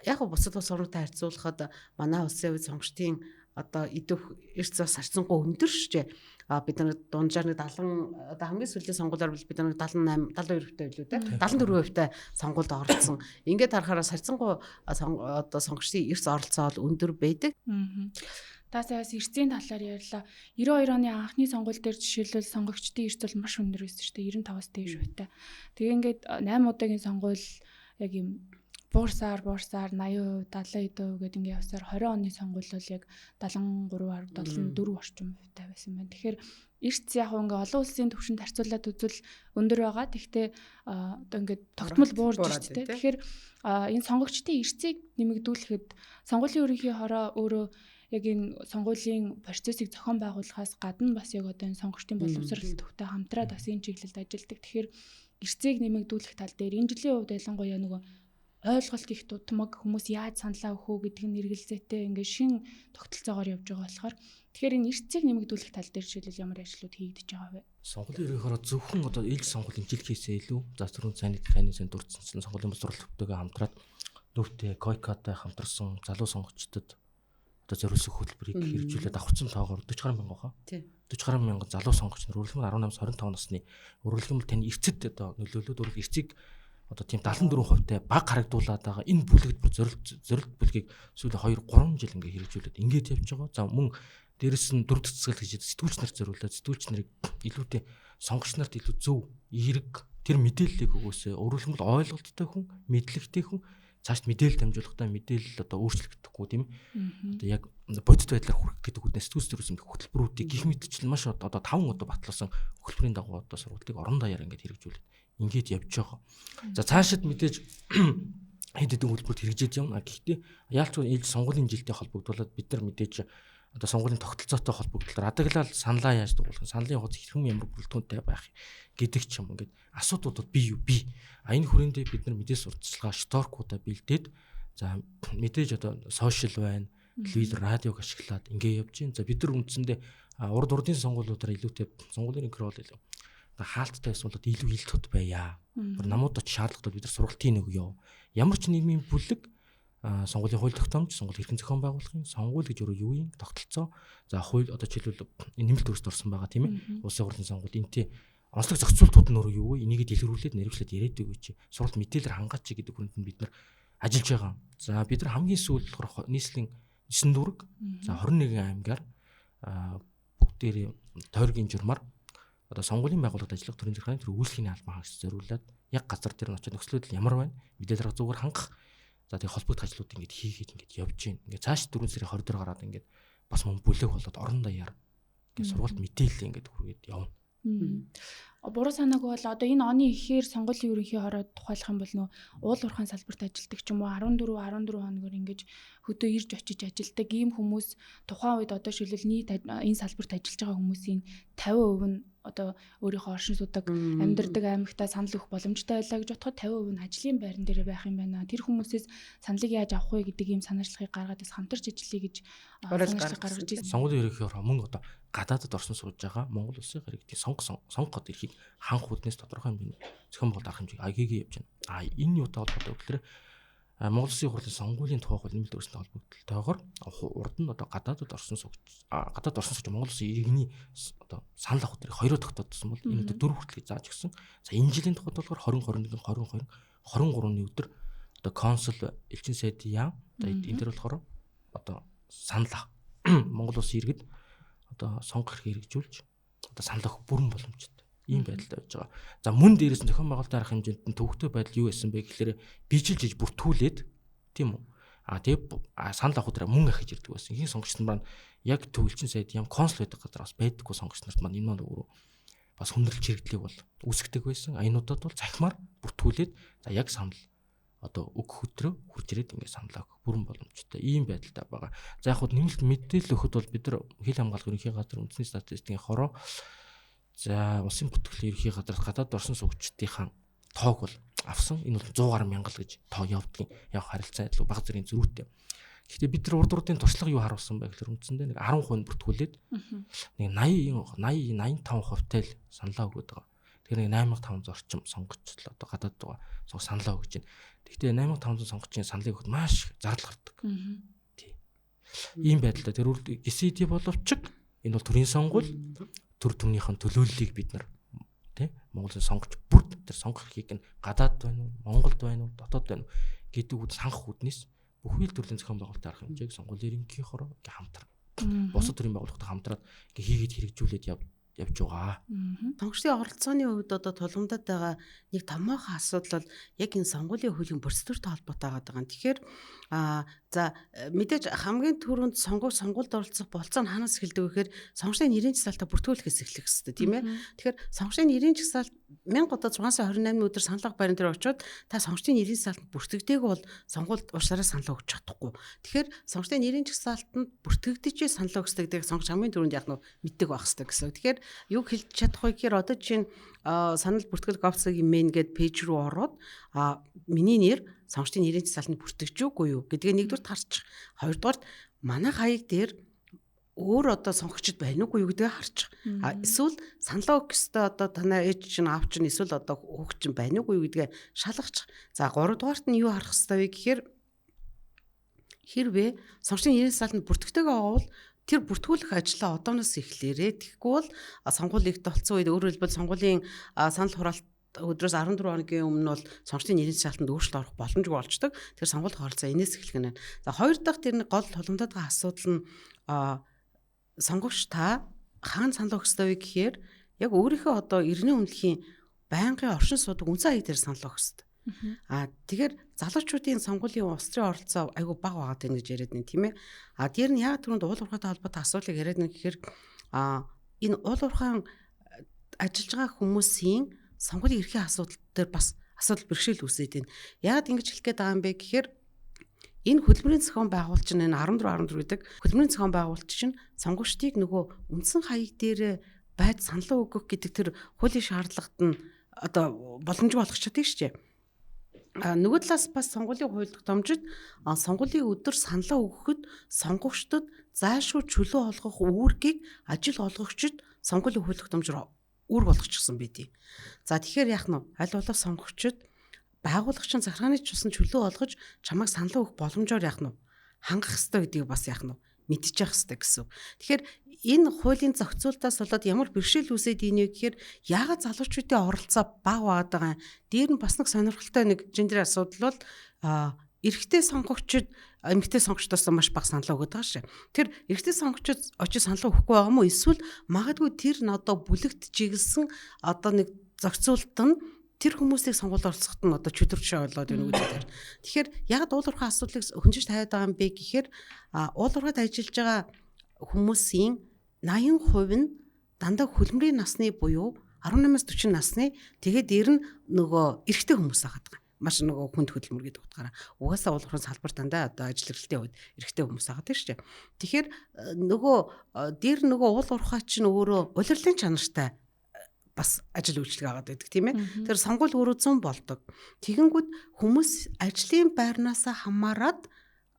яг бусад улс орнуудтай харьцуулахад манай улсын хувьд сонгогчдын одоо идэвх эрс бас харьцангуй өндөр шжээ. Бид нар дунджаар нэг 70 одоо хамгийн сүүлийн сонгуулиар бид нар 78 72% билүү те 74% сонгуульд оролцсон. Ингээд харахаараа харьцангуй одоо сонгогчдын эрс оролцоо бол өндөр байдаг. Та саяас эрсийн талаар ярьлаа. 92 оны анхны сонгуул дээр жишээлбэл сонгогчдын эрс бол маш өндөр байсан шүү дээ. 95-аас дээш хувьтай. Тэгээ ингээд 8 удаагийн сонгуул яг юм буурсаар 80%, 70% гэдэг ингээд явсаар 20 оны сонгуул бол яг 73.74 орчим хувьтай байсан байна. Тэгэхээр эрс яг ингээ олон улсын түвшинд харьцуулаад үзвэл өндөр байгаа. Тэгэхдээ одоо ингээд тогтмол буурж шүү дээ. Тэгэхээр энэ сонгогчдын эрсийг нэмэгдүүлэхэд сонгуулийн ерөнхий хороо өөрөө яг энэ сонгуулийн процессыг зохион байгуулахаас гадна бас яг одоо энэ сонгогчдын боловсрол төвтэй хамтраад бас энэ чиглэлд ажилладаг. Тэгэхээр эрсийг нэмэгдүүлэх тал дээр энэ жилийн хувьд ялангуяа нөгөө ойлголт их дутмаг, хүмүүс яаж саналаа өгөх үү гэдэг нь эргэлзээтэй ингээд шин тогтолцоогоор явж байгаа болохоор тэгэхээр энэ эрсцийг нэмэгдүүлэх тал дээр жишээлбэл ямар ажлууд хийгдэж байгаа вэ? Сонгуулийн ерөнхийдөө зөвхөн одоо ээлж сонгуулийн жил хийсээ илүү за түрүүн таны сайн дурдсанчлан сонгуулийн боловсрол төвтэйгээ хамтраад нөвтэй койкатай хамтарсан залуу сонгогчдод одоо зориулсан хөтөлбөрийг хэрэгжүүлээд давхцсан тоогоор 40 гаруй мянга баха. 40 гаруй мянган залуу сонгогч нар өөрөлдөх 18 25 насны өөрөлдөх таны эрсэд одоо нөлөөлөөд өөрөлд эрсийг одоо тийм 74% та баг харагдуулаад байгаа энэ бүлэгт бүр зорилт бүлгийг сүүлийн 2 3 жил ингээ хэрэгжүүлээд ингээд явж байгаа. За мөн дээрэс нь дөрөв цэцгэл гэж сэтгүүлч нарт зориулаад сэтгүүлч нарыг илүүтэй сонгогч нарт илүү зөв эерэг тэр мэдээллийг өгөөсэй. Өөрөөр хэлбэл ойлголттой хүн, мэдлэгтэй хүн цаашд мэдээлэл дамжуулахдаа мэдээлэл одоо өөрчлөгдөхгүй, тийм ээ. Одоо яг бодит байдлаар хүрэх гэдэг үднэс сэтгүүл төрсөн хөтөлбөрүүдийг гих мэтчил маш одоо 5 одоо батлуулсан хөтөлбөрийн дагуу одоо сургалтыг орон даяар ингээд хэрэгжүүлээд ингээд явж байгаа. За цаашид мэдээж Хэд хэдэн хөтөлбөрт хэрэгжиж явна. Гэхдээ яалч ээлж сонгуулийн жилтэй холбогдуулаад бид нар мэдээж одоо сонгуулийн тогтолцоотой холбогдлоор адаглал саналаа яаж дугуулах, саналын хуудас хэрхэн ямар бүрэлдэхүүнтэй байх гэдэг ч юм ингээд асуудлууд бий юу бий. А энэ хүрээндээ бид нар мэдээ сурталчилгаа шторкуудаа бэлдээд за мэдээж одоо сошиал байна, телевиз, радиог ашиглаад ингээ явж байна. За бид нар үндсэндээ урд урдын сонгуулиудаар илүүтэй сонгуулийн контрол илүү одоо хаалттай байсан бол илүү ил тод байя. Намууд оч шаардлагатай бид нар сургалтын нэг ёо. Ямар ч нийгмийн бүлэг сонгуулийн хууль тогтоомж, сонгуул хэрхэн зохион байгуулахын, сонгуул гэж өөрөө юу юм, тогтолцоо. За хууль одоо жишээлбэл нэмэлт өөрчлөлт орсон байгаа тийм ээ. Улсын хурлын сонгуул энэтэй онцлог зохицуултууд нь өөрөө юу вэ? Энийг дэлгэрүүлээд нэрвчлээд яриад өгөөч. Сургалт мэдээлэлээр хангаач гэдэг хүрэнд нь бид нар ажиллаж байгаа. За бид нар хамгийн сүүлд болохоор нийслэлийн 9 дүүрэг за 21 аймгаар бүгдээрээ тойргийн журмаар одоо сонгуулийн байгууллагад ажиллах төрийн захиргааны төр үйлчлэгийн албан хаагч зориулаад яг газар дээр нь очиод нөхцөл байдал ямар байна мэдээлэл арга зүгээр хангах. За тэгээ холбогдох ажлууд ингээд хийгээд ингээд явж гин. Ингээд цааш 4 сарын 20 дээр гараад ингээд бас мөн бүлэг болоод орон даяар ингээд сургалт мэдээлэл ингээд хүргээд явна. Буруу санаагүй бол одоо энэ оны ихээр сонгуулийн ерөнхий хороод тухайлах юм бол нөө уул уурхайн салбарт ажилладаг ч юм уу 14 14 хоногор ингэж хөдөө ирж очиж ажилладаг ийм хүмүүс тухайн үед одоо шилбэл нийт энэ салбарт ажиллаж байгаа хүмүүсийн 50% нь одоо өөрийнхөө оршин суудаг амьдардаг аймагтаа санал өгөх боломжтой байлаа гэж бодоход 50% нь ажлын байран дээр байх юм байна. Тэр хүмүүсээс саналыг яаж авах вэ гэдэг ийм санаачлахыг гаргаад бас хамтарч ажиллая гэж санаачлах гаргаж ирсэн. Сонгуулийн ерөнхий хороо мөн одоо гадаадд орсон сууж байгаа Монгол улсын иргэдийн сонгох эрхийг хангах үүднээс тодорхой хэмжээний зохион байгуулалт арга хэмжээг аягийг явж байна. А энэ юутай холбоотой гэхээр Монгол Улсын хурлын сонгуулийн тухай хууль нэмэлт өөрчлөлттэй холбогдолтойгоор урд нь одоо гадаадд орсон суугч гадаад орсон суугч Монгол Улсын иргэний одоо санал авах өдрийг хоёроо тогтоодсон бол энэ өдөр дөрөв хүртэл зааж өгсөн. За энэ жилийн тухайд болохоор 20 21 22 23-ны өдөр одоо консул элчин сайдын яам одоо энэ дэр болохоор одоо санал авах Монгол Улсын иргэд одоо сонгох эрхийг хэрэгжүүлж одоо санал авах бүрэн боломжтой ийм байдалтай байж байгаа. За мөн дээрээс нь зохион байгуулалтын арга хэмжээнд нь төвөгтэй байдал юу байсан бэ гэхээр бижилж иж бүртгүүлээд тийм үү. А тэгээ санал авах өдрөө мөн ахиж ирдэг байсан. Ихэнх сонгогч нар маань яг төв элчин сайд ям консул байдаг газар бас байдаггүй сонгогч нарт маань энэ маань өөрөө бас хүндрэл чирэгдлийг бол үүсгдэг байсан. А энэ удаад бол цахимаар бүртгүүлээд за яг санал одоо өгөх өдрөө хурж ирээд ингээд саналаа өгөх бүрэн боломжтой ийм байдалтай байгаа. За яг хөө нэмэлт мэдээлэл өгөхөд бол бид нар хил хамгаалах ерөнхий газар үндэсний статистикийн хороо за улсын бүртгэлийн ерөнхий газар гадаад орсон суугчдынхаа тоог бол авсан. Энэ бол 100 гаруй мянга л гэж тоо явдгийн яг харилцаа адил баг зэргийн зөрүүтэй. Гэхдээ бид нар урд урдын туршлага юу харуулсан бэ гэхээр үндсэндээ нэг 10% бүртгүүлээд нэг 80 80 85% л саналаа өгöd байгаа. Тэгэхээр нэг 8500 орчим сонгогч л одоо гадаад байгаа саналаа өгч байна. Гэхдээ 8500 сонгогчийн саналыг өгөхөд маш их зардал гардаг. Тий. Ийм байдалтай тэр GCD боловч энэ бол төрийн сонгуул төр түмнийхэн төлөөллийг бид нар тий Монголын сонгогч бүрд тэр сонгох эрхийг нь гадаад байна уу, Монголд байна уу, дотоод байна уу гэдэг үг санах үүднээс бүхий л төрлийн зохион байгуулалтын арга хэмжээг сонгуулийн ерөнхий хороо ингээ хамтран бусад төрлийн байгууллагатай хамтраад ингээ хийгээд хэрэгжүүлээд явж байгаа. Сонгогчдын оролцооны хувьд одоо тулгамдаад байгаа нэг томоохон асуудал бол яг энэ сонгуулийн хуулийн процедуртай холбоотой байгаа юм. Тэгэхээр за мэдээж хамгийн түрүүнд сонгуульд оролцох болцоо нь хаанаас эхэлдэг вэ гэхээр сонгогчдын нэрийн жагсаалтаа бүртгүүлэхээс эхлэх хэрэгтэй тийм ээ. Тэгэхээр сонгогчдын нэрийн жагсаалт 1628 өдөр санал авах байран дээр очиод та сонгогчдын нэрийн жагсаалтанд бүртгэгдээгүй бол сонгуульд уучлаарай санал өгч чадахгүй. Тэгэхээр сонгогчдын нэрийн жагсаалтанд бүртгэгдэж санал өгөх хэрэгтэй гэдгийг сонгогч хамгийн түрүүнд яг нь мэддэг байх хэрэгтэй гэсэн. Тэгэхээр юу хэлж чадах вэ гэхээр одоо жишээ нь санал бүртгэл gov.cg main гээд пэйж рүү ороод миний нэр сонгогчдын нэрийн жагсаалтанд бүртгэж үгүй юу гэдгээ нэгдүгürt харчих. Хоёрдугаарт манай хаяг дээр өөр одоо сонгогчд байна уугүй юу гэдгээ харчих. А эсвэл саналаа өгөх ёстой одоо танай ээж чинь аав чинь эсвэл одоо хүүхд чинь байна уугүй юу гэдгээ шалгачих. За гуравдугаарт нь юу харах ёстой вэ гэхээр хэрвээ сонгогчдын нэрийн жагсаалтанд бүртгэгтэйгээ бол тэр бүртгүүлэх ажлаа одооноос эхлээрээ. Тэгэхгүй бол сонгуул их толцсон үед өөрөөр хэлбэл сонгуулийн санал хураалт өдрөөс 14 хоногийн өмнө бол сонгогчдын нэрийн жагсаалтанд өөрчлөлт орох боломжгүй болчдөг. Тэр сонгуульд оролцоо энэс эхлэх нь. За хоёр дахь тэр нэг гол тулгамдаад байгаа асуудал нь сонгогч та хаана санал өгөх ёстой вэ гэхээр яг өөрийнхөө одоо иргэний үнэлхийн байнгын оршин суудаг үндсэн хаяг дээр санал өгөх ёстой. А тэгэхээр залуучуудын сонгуулийн улс төрийн оролцоо айгүй бага байгаад байна гэж яриад байна тийм ээ. А дээр нь яг түрүүнд уул уурхайтай холбоотой асуудлыг яриад байна гэхээр энэ уул уурхайн ажиллаж байгаа хүмүүсийн сонгуулийн эрхийн асуудал дээр бас асуудал бэрхшээл үүсээд байна. Яагаад ингэж хэлэх гээд байгаа юм бэ гэхээр энэ хөдөлмөрийн зохион байгуулалт чинь энэ 14 14 гэдэг хөдөлмөрийн зохион байгуулалт чинь сонгогчдыг нөгөө үндсэн хаяг дээр байж саналаа өгөх гэдэг тэр хуулийн шаардлагат нь одоо боломжгүй болгох чаддаг шүү дээ. А нөгөө талаас бас сонгуулийн хууль тогтоомжид сонгуулийн өдөр саналаа өгөхөд сонгогчдод зайлшгүй чөлөө олгох үүргийг ажил олгогчид сонгуулийн хууль тогтоомжоор үүрэг болгочихсон байдیں۔ За тэгэхээр яах нь аль болох сонгогчид байгуулагчин захиргааны чусан чөлөө олгож чамайг саналаа өгөх боломжоор яах нь хангах ёстой гэдгийг бас яах нь мэдчих ёстой гэсэн. Тэгэхээр энэ хуулийн зохицуултаас болоод ямар бэрхшээл үүсээд ийнэ гэхээр яагаад залуучуудын оролцоо бага байгаад байгаа юм. Дээр нь бас нэг сонирхолтой нэг гендер асуудал бол эрэгтэй сонгогчид эмэгтэй сонгогчдоос маш бага санал өгöd байгаа шээ. Тэр эрэгтэй сонгогчид очиж санал өгөхгүй байгаа юм уу? Эсвэл магадгүй тэр нь одоо бүлэгт чиглэсэн одоо нэг зохицуулалт нь тэр хүмүүсийг сонгуульд оролцоход нь одоо чөтгөр жишээ болоод байна үү гэдэг. Тэгэхээр яг уул уурхай асуудлыг хөнжиж тавиад байгаа юм бэ гэхээр уул уурхайд ажиллаж байгаа хүмүүсийн 80% нь дандаа хөлмөрийн насны буюу 18-аас 40 насны, тэгээд дээр нь нөгөө эрэгтэй хүмүүс байгаа даа. Маш нөгөө хүнд хөдөлмөр гэдэг утгаараа. Угаасаа уул уурхайн салбар дандаа одоо ажил эрхлэлтийн хувьд эрэгтэй хүмүүс байгаа тийм шүү дээ. Тэгэхээр нөгөө дээр нөгөө уул уурхай чинь өөрөө улирлын чанартай бас ажил үйлчлэг агаад байдаг тийм ээ. Тэр сонгуул өөрөө зүүн болдог. Тэгэнгүүт хүмүүс ажлын байрнаасаа хамаарат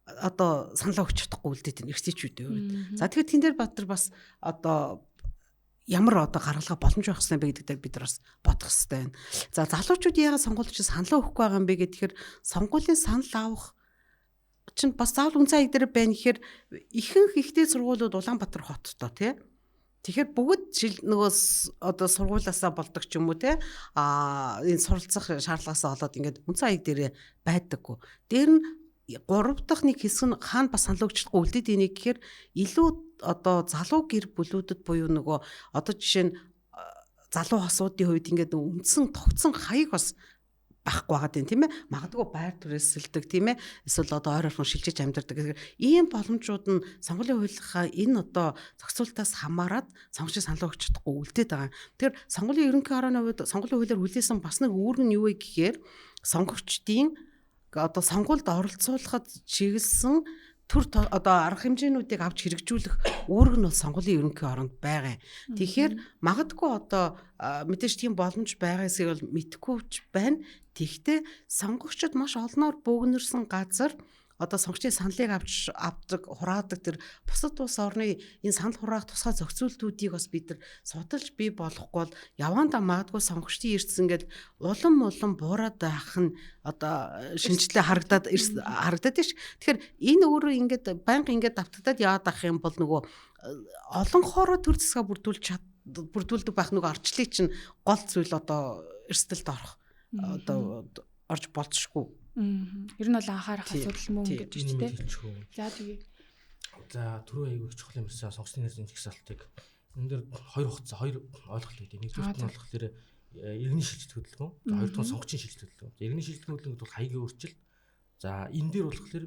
одоо саналаа өгч чадахгүй үлдээд байна эрсдэлчүүдийн хувьд. За тэгэхээр тэн дээр Баатар бас одоо ямар одоо гаргалгаа боломж байх хэрэгтэй бэ гэдэг дээр бид нар бас бодох хэрэгтэй байна. За залуучууд яагаад сонгуульд чинь саналаа өгөхгүй байгаа юм бэ гэхээр сонгуулийн санал авах чинь бас заавал үнцэн хаяг дээр байна гэхээр ихэнх ихтэй сургуулиуд Улаанбаатар хоттой тий. Тэгэхээр бүгд жил нөгөө одоо сургуулиасаа болдог ч юм уу те энэ суралцах шаардлагаасаа болоод ингээд үнцэн хаяг дээрээ байдаггүй. Дээр нь гурав дахь нэг хэсэг нь хаана бас санал өгч чадахгүй үлдээд ийнэ гэхээр илүү одоо залуу гэр бүлүүдэд буюу нөгөө одоо жишээ нь залуу хосуудын хувьд ингээд үндсэн тогтсон хаяг бас байхгүй байгаа тийм ээ. Магадгүй байр түрээсэлдэг тийм ээ. Эсвэл одоо ойр орхон шилжиж амьдардаг. Тэгэхээр ийм боломжууд нь сонгуулийн хуулийнхаа энэ одоо зохицуултаас хамаарат сонгогчид санал өгч чадахгүй үлдээд байгаа. Тэгэхээр сонгуулийн ерөнхий хорооны хувьд сонгуулийн хуулиар хүлээсэн бас нэг үүрэг нь юу вэ гэхээр сонгогчдын одоо сонгуульд оролцуулахад чиглэсэн төр одоо арга хэмжээнүүдийг авч хэрэгжүүлэх үүрэг нь бол сонгуулийн ерөнхий оронд байгаа юм. Тэгэхээр магадгүй одоо мэдээж тийм боломж байгаа эсэхийг бол мэдэхгүй ч байна. Тэгэхдээ сонгогчид маш олноор бөөгнөрсөн газар одоо сонгогчдын саналыг авч авдаг, хураадаг тэр бусад улс орны энэ санал хураах тусгай зохицуултуудыг бас бид нар судалж бий болохгүй бол яваандаа магадгүй сонгогчдын эрдэс ингээд улам улам буураад байх нь одоо шинжлээ харагдаад харагдаад ш. Тэгэхээр энэ өөрөө ингээд байнга ингээд давтагдаад яваад ах юм бол нөгөө олон хороо төр засгаа бүрдүүлж бүрдүүлдэг байх нөгөө арчлыг чинь гол зүйл одоо эрсдэлд орох одоо орж болцшгүй. Ер нь бол анхаарах асуудал мөн гэж байна тийм. За тэгээ. За түрүү аягүй их чухал юм ярьсан сонгогчдын нэр жагсаалтыг. Энэ дээр хоёр хугацаа, хоёр ойлголт гэдэг. Нэгдүгürt нь болохоор иргэний шилжилт хөдөлгөөн. За хоёр дахь нь сонгогчийн шилжилт хөдөлгөөн. Иргэний шилжилт хөдөлгөөн гэдэг бол хаягийн өөрчлөлт. За энэ дээр болохоор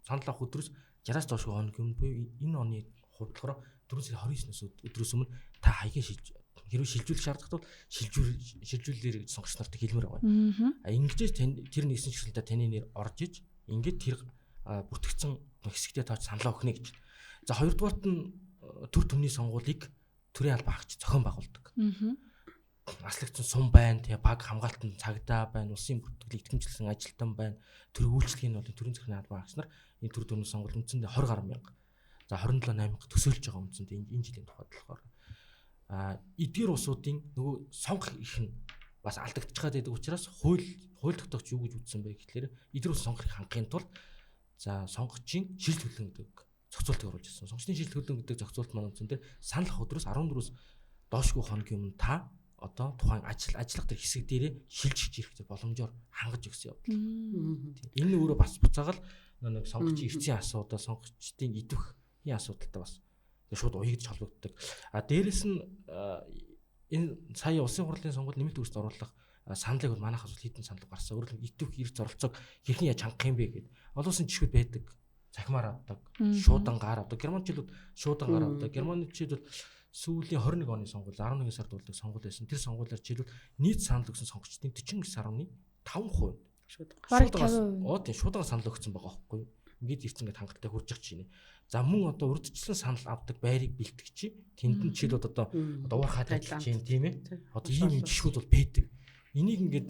санал авах өдрөөс 60-аас доош хоног юм буюу энэ оны хувьд болохоор 4 сарын 29-ноос өдрөөс өмнө та хаягийн шилж хэрвээ шилжүүлэх шаардлагатай бол шилжүүлээрэй гэж сонгогч нарт хэлмээр байгаа. А ингэж тэр нэгсэн чиглэлдээ таны нэр орж иж ингээд тэр бүртгэгдсэн хэсэгтээ тооч саналаа өгнө гэж. За хоёрдугаарт нь төр төмний сонгуулийг төрийн албан хаагч зохион байгуулдаг. Аслагдсан сум байна, тэгээ баг хамгаалтан цагдаа байна, улсын бүртгэлийг итгэмжлсэн ажилтан байна. Төр үйлчлэгийн бол төрийн захиргааны албан хаагч нар энэ төр төмний сонгуул үндсэндээ 20 гаруй мянга. За 27 8 мянга төсөөлж байгаа үндсэндээ энэ жилийн тухайд болохоор эдгээр улсуудын нөгөө сонгох эрх нь бас алдагдчихад байдаг учраас хууль тогтоогч юу гэж үзсэн бэ гэхлээр эдгээр улс сонгох эрх хангахын тулд за сонгогчийн шилжилт хөдөлгөөн гэдэг зохицуултыг оруулж ирсэн. Сонгогчдын шилжилт хөдөлгөөн гэдэг зохицуулт маань үндсэн дээр санал авах өдрөөс 14-өөс доошгүй хоногийн өмнө та одоо тухайн ажиллах тэр хэсэг дээрээ шилжиж ирэх тэр боломжоор хангаж өгсөн явдал. Энэ нь өөрөө бас буцаагаал нэг сонгогчийн эрсдлийн асуудал, сонгогчдын идэвхний асуудалтай бас шууд уягдж холбогддог. А дээрэс нь энэ сая улсын хурлын сонгуул нэмэлт өөрчлөлт оруулах саналыг бол манайхаас бол хэдэн санал гарсан. Өөрөлд идэвх эрх зоролцоог хэрхэн яаж хангах юм бэ гэд. Олон улсын жишгүүд байдаг. Цахимаар авдаг, шуудан гар авдаг. Германчууд шуудан гар авдаг. Германчууд бол сүүлийн 21 оны сонгуул 11 сард болдог сонгуул байсан. Тэр сонгуулиар жишээлбэл нийт санал өгсөн сонгогчдын 49.5% Шууд. Бараг 50%. Оо тийм шууданга санал өгсөн байгаа байхгүй юу? Ингээд ирсэн ингээд хангалттай хурж явж чинь. За мөн одоо урдчлан санал авдаг байрыг бэлтгэж тэнд нь жишээлбэл одоо одоо уур хаад ажиллаж чинь тийм ээ. Одоо ийм юм жишгүүд бол байдаг. Энийг ингээд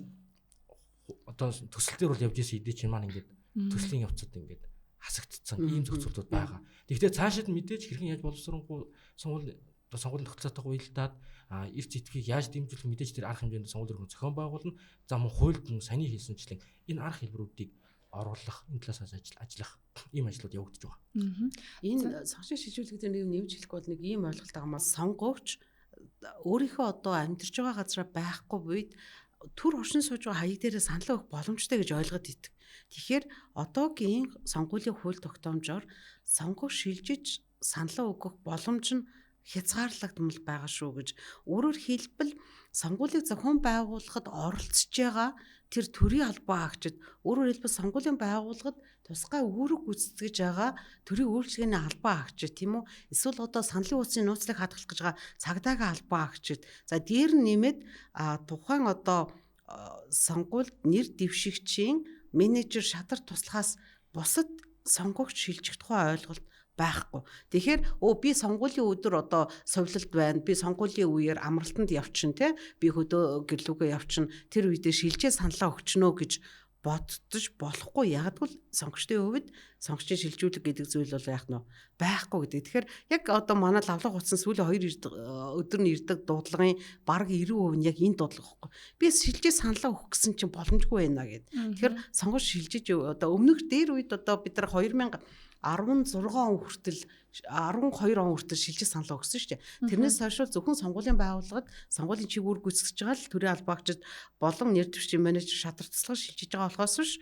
одоо төсөл дээр бол явж исэн идэ чинь маань ингээд төслийн явцад ингээд хасагдцсан ийм зохицуултууд байгаа. Тэгэхдээ цаашид мэдээж хэрхэн яаж боловсронгуй сонгуул одоо сонгуулийн тогтолцоотойгоо уялдаад эрт зэтгийг яаж дэмжүүлэх мэдээж тэр арга хэмжээнд сонгуулийн өргөн зохион байгуулна. За мөн хуульд мөн саяны хэлсэнчлэн энэ арга хэлбэрүүдийг оруулах, энэ талаас ажиллах ийм ажлууд явагдаж байгаа. Энэ сонгогчийн шилжүүлэг дээр нэг нэмж хэлэх бол нэг ийм ойлголт байгаа маа сонгогч өөрийнхөө одоо амьдарч байгаа газараа байхгүй үед төр оршин сууж байгаа хаяг дээрээ санал өгөх боломжтой гэж ойлгоод идэг. Тэгэхээр одоогийн сонгуулийн хууль тогтоомжоор сонгогч шилжиж саналаа өгөх боломж нь хязгаарлагдмал байгаа шүү гэж. Өөрөөр хэлбэл сонгуулийг зохион байгуулахад оролцож байгаа тэр төрийн албан агчид өөрөөр хэлбэл сонгуулийн байгууллагад тусгай үүрэг гүйцэтгэж байгаа төрийн үйлчилгээний албан агчид тийм үү эсвэл одоо саналын утасны нууцлыг хадгалах гэж байгаа цагдаагийн албан агчид за дээр нь нэмээд тухайн одоо сонгуульд нэр дэвшигчийн менежер шатар туслахаас бусад сонгогч шилжих тухай ойлголт байхгүй. Тэгэхээр би сонгуулийн өдөр одоо совилолт байна. Би сонгуулийн үеэр амралтанд явчин те. Би хөдөө гэрлүүгээ явчин. Тэр үедээ шилжээ саналаа өгчнөө гэж боддож болохгүй. Ягдвал сонгогчдын хувьд сонгогчийн шилжүүлэг гэдэг зүйл бол яах нь байхгүй гэдэг. Тэгэхээр яг одоо манай лавлага утсан сүүлийн 2 өдөр нь ирдэг дуудлагын бараг 90% нь яг энэ дуудлага байхгүй. Би шилжээ саналаа өгөх гэсэн чинь боломжгүй байна гэд. Тэгэхээр сонгогч шилжиж одоо өмнөх дээр үед одоо бид нар 2016 он хүртэл 12 он хүртэл шилжих санал өгсөн шүү дээ. Тэрнээс хойш зөвхөн сонгуулийн байгууллагад сонгуулийн чиг үүрэг гүйцэтгэж байгаа л төрийн албаагчид болон нэр дэвшийн менежер шатар туслах шилжиж байгаа болохоос биш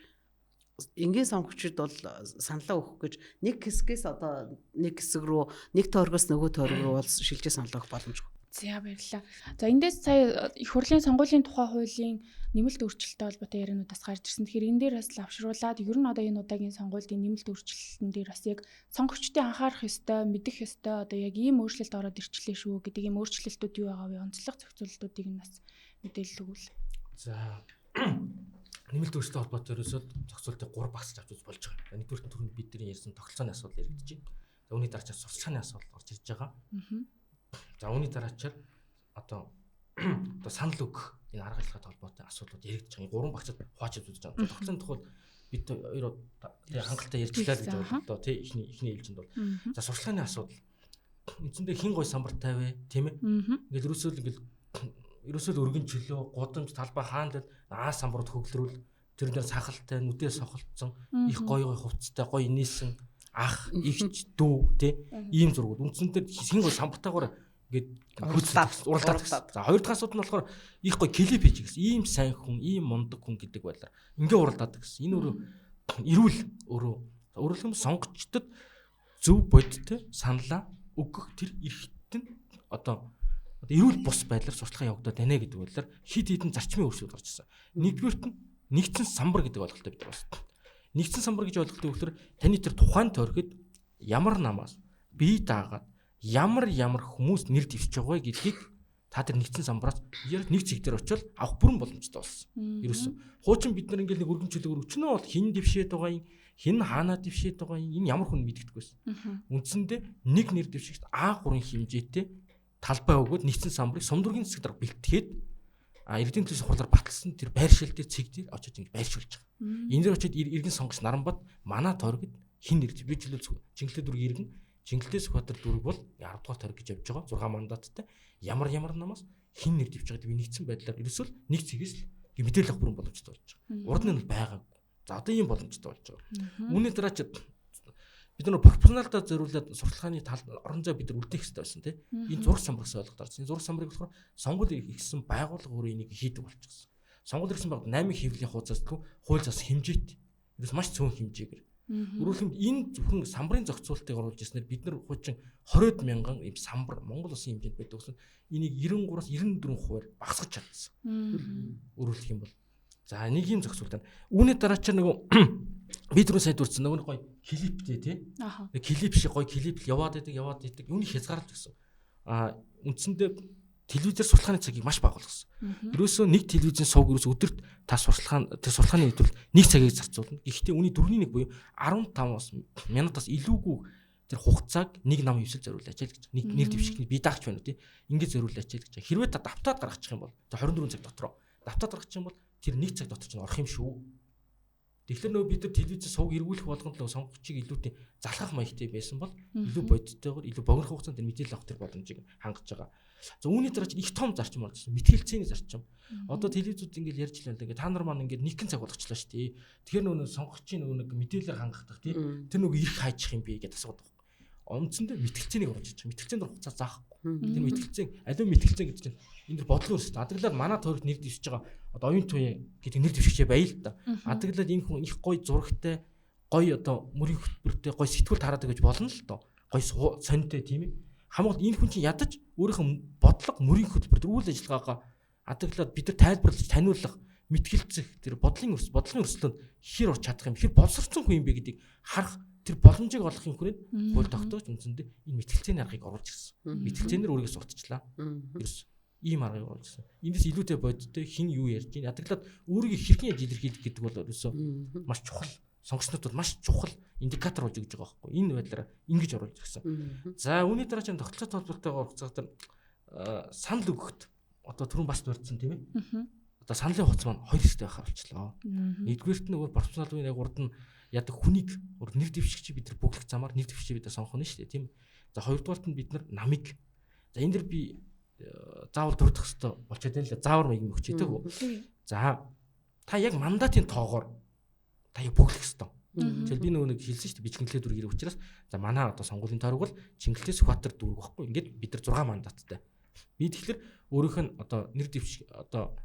энгийн сонгогчид бол саналаа өгөх гэж нэг хэсгээс одоо нэг хэсэг рүү нэг тойргоос нөгөө тойрог руу бол шилжих саналаа өгөх боломжгүй. За баярлалаа. За эндээс сая их хурлын сонгуулийн тухай хуулийн нэмэлт өөрчлөлттэй холбоотой ярианууд бас гарч ирсэн. Тэгэхээр энэ дээр бас лавшруулад ер нь одоо энэ удаагийн сонгуулийн нэмэлт өөрчлөлтөн дээр бас яг сонгогчдын анхаарах ёстой, мэдэх ёстой одоо яг ийм өөрчлөлт ороод ирчлээ шүү гэдэг ийм өөрчлөлтүүд юу байгаа вэ? Онцлог зохицуултуудыг нь бас мэдээлэл өгвөл. За нэмэлт өөрчлөлттэй холбоотой ерөөсөө зохицуултыг 3 багцж авч болж байгаа. Нэгдүгээр түрүүнд бидний ярьсан тогтолцооны асуудал яригдж байна. За үүний дараа сурталчилгааны асуудал орж ирж байгаа. За үүний дараачаар одоо санал өгөх энэ арга ажиллагаатай холбоотой асуудлууд яригдж байгаа. Гурван багцад хувааж үзэж байгаа. Тогтолцооны тухай бид хоёр хангалттай ярьчлаа гэж бодлоо тий эхний ээлжинд бол. За сурталчилгааны асуудал. Үндсэндээ хэн гой самбартай вэ тийм ээ? Ингээл ерөөсөө л өргөн чөлөө, гудамж, талбай хаана л аа самбарууд хөглөрүүл тэр дээр сахалтай, нүдээ сохолцсон, их гой гой хувцастай, гой инээсэн ах, эгч, дүү тий ийм зургууд. Үндсэндээ хэн гой самбартайгаар ингээд хөөцөлдөг, уралдаад гэсэн. За хоёр дахь асуудал нь болохоор их гой клип хийж гэсэн. Ийм сайн хүн, ийм мундаг хүн гэдэг байдлаар ингээ уралдаад гэсэн. Энэ өөрөө эрүүл өөрөө өөрөлдөн сонгогчдод зөв бодиттой саналаа өгөх тэр эрхт нь одоо эрүүл бус байдлаар сурталчилгаа явагдаад байна гэдэг байдлаар хид хідэн зарчмын өөрчлөлт гарч ирсэн. Нэгдүгээрт нь нэгдсэн самбар гэдэг ойлголттой бид байна. Нэгдсэн самбар гэж ойлголтыг өгөхлөөр таны тэр тухайн тойрогт ямар намаас бие даагаад ямар ямар хүмүүс нэр дэвшиж байгаа вэ гэдгийг та тэр нэгдсэн самбараас яг нэг цэг дээр очивол авах бүрэн боломжтой болсон. Ерөөсөн. Хуучин бид нар ингээл нэг өргөн чөлөөгөр өчнөө бол хин дэвшээд байгаа юм, хин хаанаа дэвшээд байгаа юм, энэ ямар хүн мэддэггүй байсан. Үндсэндээ нэг нэр дэвшигт А3 хэмжээтэй талбай өгөөд нэгдсэн самбарыг сумдургийн засаг дарга бэлтгээд иргэдийн төлөөс хурлаар баталсан тэр байршил дээр цэг дээр очиж ингэж байршуулж байгаа. Энэ дээр очиж иргэн сонгогч Наранбад манай тойрогт хин нэр би жишээлбэл Чингэлтэй дүүрэг иргэн Чингэлтэй Сүхбаатар дүүрэг бол 10 дугаар тойрог гэж явж байгаа 6 мандаттай ямар ямар намаас хин нэр дэвж байгаа гэдэг нэгдсэн байдлаар ерөөсөө нэг цэгээс л мэдээлэл авах бүрэн боломжтой болж байгаа. Урд нь бол байгаагүй. За одоо ийм боломжтой болж байгаа. Үүний дараа ч бид нар пропорционалдаа зориулаад сурталчилгааны тал орон зай бид нар үлдээх хэрэгтэй байсан тийм. Энэ зураг самбар гэсэн ойлголт орсон. Энэ зураг самбарыг болохоор сонгуул ихсэн байгууллага өөрөө энийг хийдэг болчихсон. Сонгуул ихсэн байгууллага 8 хэвлэлийн хууцаас хууль зас хэмжээт. Ерөөс маш цөөн хэмжээгээр. Өөрөөр хэлбэл энэ зөвхөн самбарын зохицуултыг оруулж ирснээр бид нар хуучин 20 мянган ийм самбар Монгол улсын хэмжээнд байдаг гэсэн. Энийг 93-аас 94% багасгаж чадсан. Өөрөөр хэлэх юм бол за нэг юм зохицуулт байна. Үүний дараа ч нөгөө би түрүү сайн дурдсан нөгөө нэг гоё клиптэй тий. Нэг клип шиг гоё клип яваад байдаг. Юуны хязгаарлалт гэсэн. Үндсэндээ телевизээр сурталчилгааны цагийг маш бага болгосон. Ерөөсөө нэг телевизийн сувг ерөөсөө өдөрт та сурталчилгаан тэр сурталчилгааны нэвтрүүлэлт нэг цагийг зарцуулна. Гэхдээ үүний 4-ний 1 буюу 15 минутаас илүүгүй тэр хугацааг нэг нам эвсэл зориулаач л гэж. Нэг нэр дэвшигний би даагч байна уу тий. Ингэж зориулаач л гэж. Хэрвээ та давтаад гаргачих юм бол 24 цаг дотроо давтаад гаргачих юм бол тэр нэг цаг дотор чинь орох юм шүү. Тэгэхээр нөгөө бид нар телевизээ сувг эргүүлэх болгонд л сонгогчийг илүүтэй залхах маягтай байсан бол илүү бодиттойгоор илүү богино хугацаанд тэр мэдээлэл авах тэр боломжийг хангаж байгаа. За үүний дараа чинь их том зарчим орж ирсэн. Мэтгэлцээний зарчим. Одоо телевизүүд ингээл ярьж л байна. Ингээд та нар маань ингээд нэгэн цаг болгочлаа шүү дээ. Тэгэхээр нөгөө сонгогчийн нөгөө нэг мэдээлэлээр хангах тий. Тэр нөгөө ирэх хайчих юм бэ гэдээ асуудаг. Үндсэндээ мэтгэлцээнийг оруулж ирж байгаа. Мэтгэлцээнд хугацаа заахгүй. Тэр мэтгэлцээн аливаа мэтгэлцээн гэдэг чинь энэ дэр бодлого өрсөлд. Адаглаад манай тойрогт нэр дэвшиж байгаа одоо оюун туяа гэдэг нэр дэвшигчээ байл л да. Адаглаад энэ хүн их гоё зурагтай, гоё одоо мөрийн хөтөлбөртэй, гоё сэтгүүл тараадаг гэж болно л доо. Гоё сонинтой тийм ээ. Хамгаалт энэ хүн чинь ядаж өөрийнх нь бодлого мөрийн хөтөлбөр төр үйл ажиллагаагаа адаглаад бид нар тайлбарлаж таниулах мэтгэлцэх тэр бодлогын өрсөлдөөнд хэр орч чадах юм, хэр боловсрцсон хүн юм бэ гэдгийг харах тэр боломжийг олохын хүрээнд хууль тогтоож үндсэндээ энэ мэтгэлцээний аргыг оруулж ирсэн. Мэтгэлцээнээр өөрийгөө сурталчлаа. Ерөөс ийм аргыг оруулж ирсэн. Эндээс илүүтэй бодиттой хин юу ярьж байна. Ядаглаад өөрийгөө хэрхэн яаж илэрхийлэх гэдэг бол ерөөсөө маш чухал. Сонгогчнууд бол маш чухал индикатор болж өгч байгаа байхгүй. Энэ байдлаараа ингэж оруулж ирсэн. За үүний дараа чинь тогтолцоо холбоотойгоор хугацаатаар санал өгөхөд одоо түрүүн бас дурдсан тийм ээ. Одоо саналын хугацаа маань хоёр хэсэгтэй байхаар болчлоо. Нэгдүгээрт нь нөгөө пропорционал үеийн яг урд нь яадаг хүнийг нэр дэвшигчийг бид нар бүглэх замаар нэр дэвшигчийг бид нар сонгох нь шүү дээ тийм. За хоёрдугаарт нь бид нар намыг за энэ дэр би заавал дурдах хэвээр болчиход байна л да. Заавар маяг өгч идэг үү. За та яг мандатын тоогоор та яг бүглэх хэвээр. Тэгэл би нөгөө нэг хэлсэн шүү дээ. Би Чингэлээ дүүрэг ирэх учраас за манай одоо сонгуулийн тойрог бол Чингэлээ Сүхбаатар дүүрэг байхгүй. Ингээд бид нар 6 мандаттай. Би тэгэхээр өөрийнх нь одоо нэр дэвшиг одоо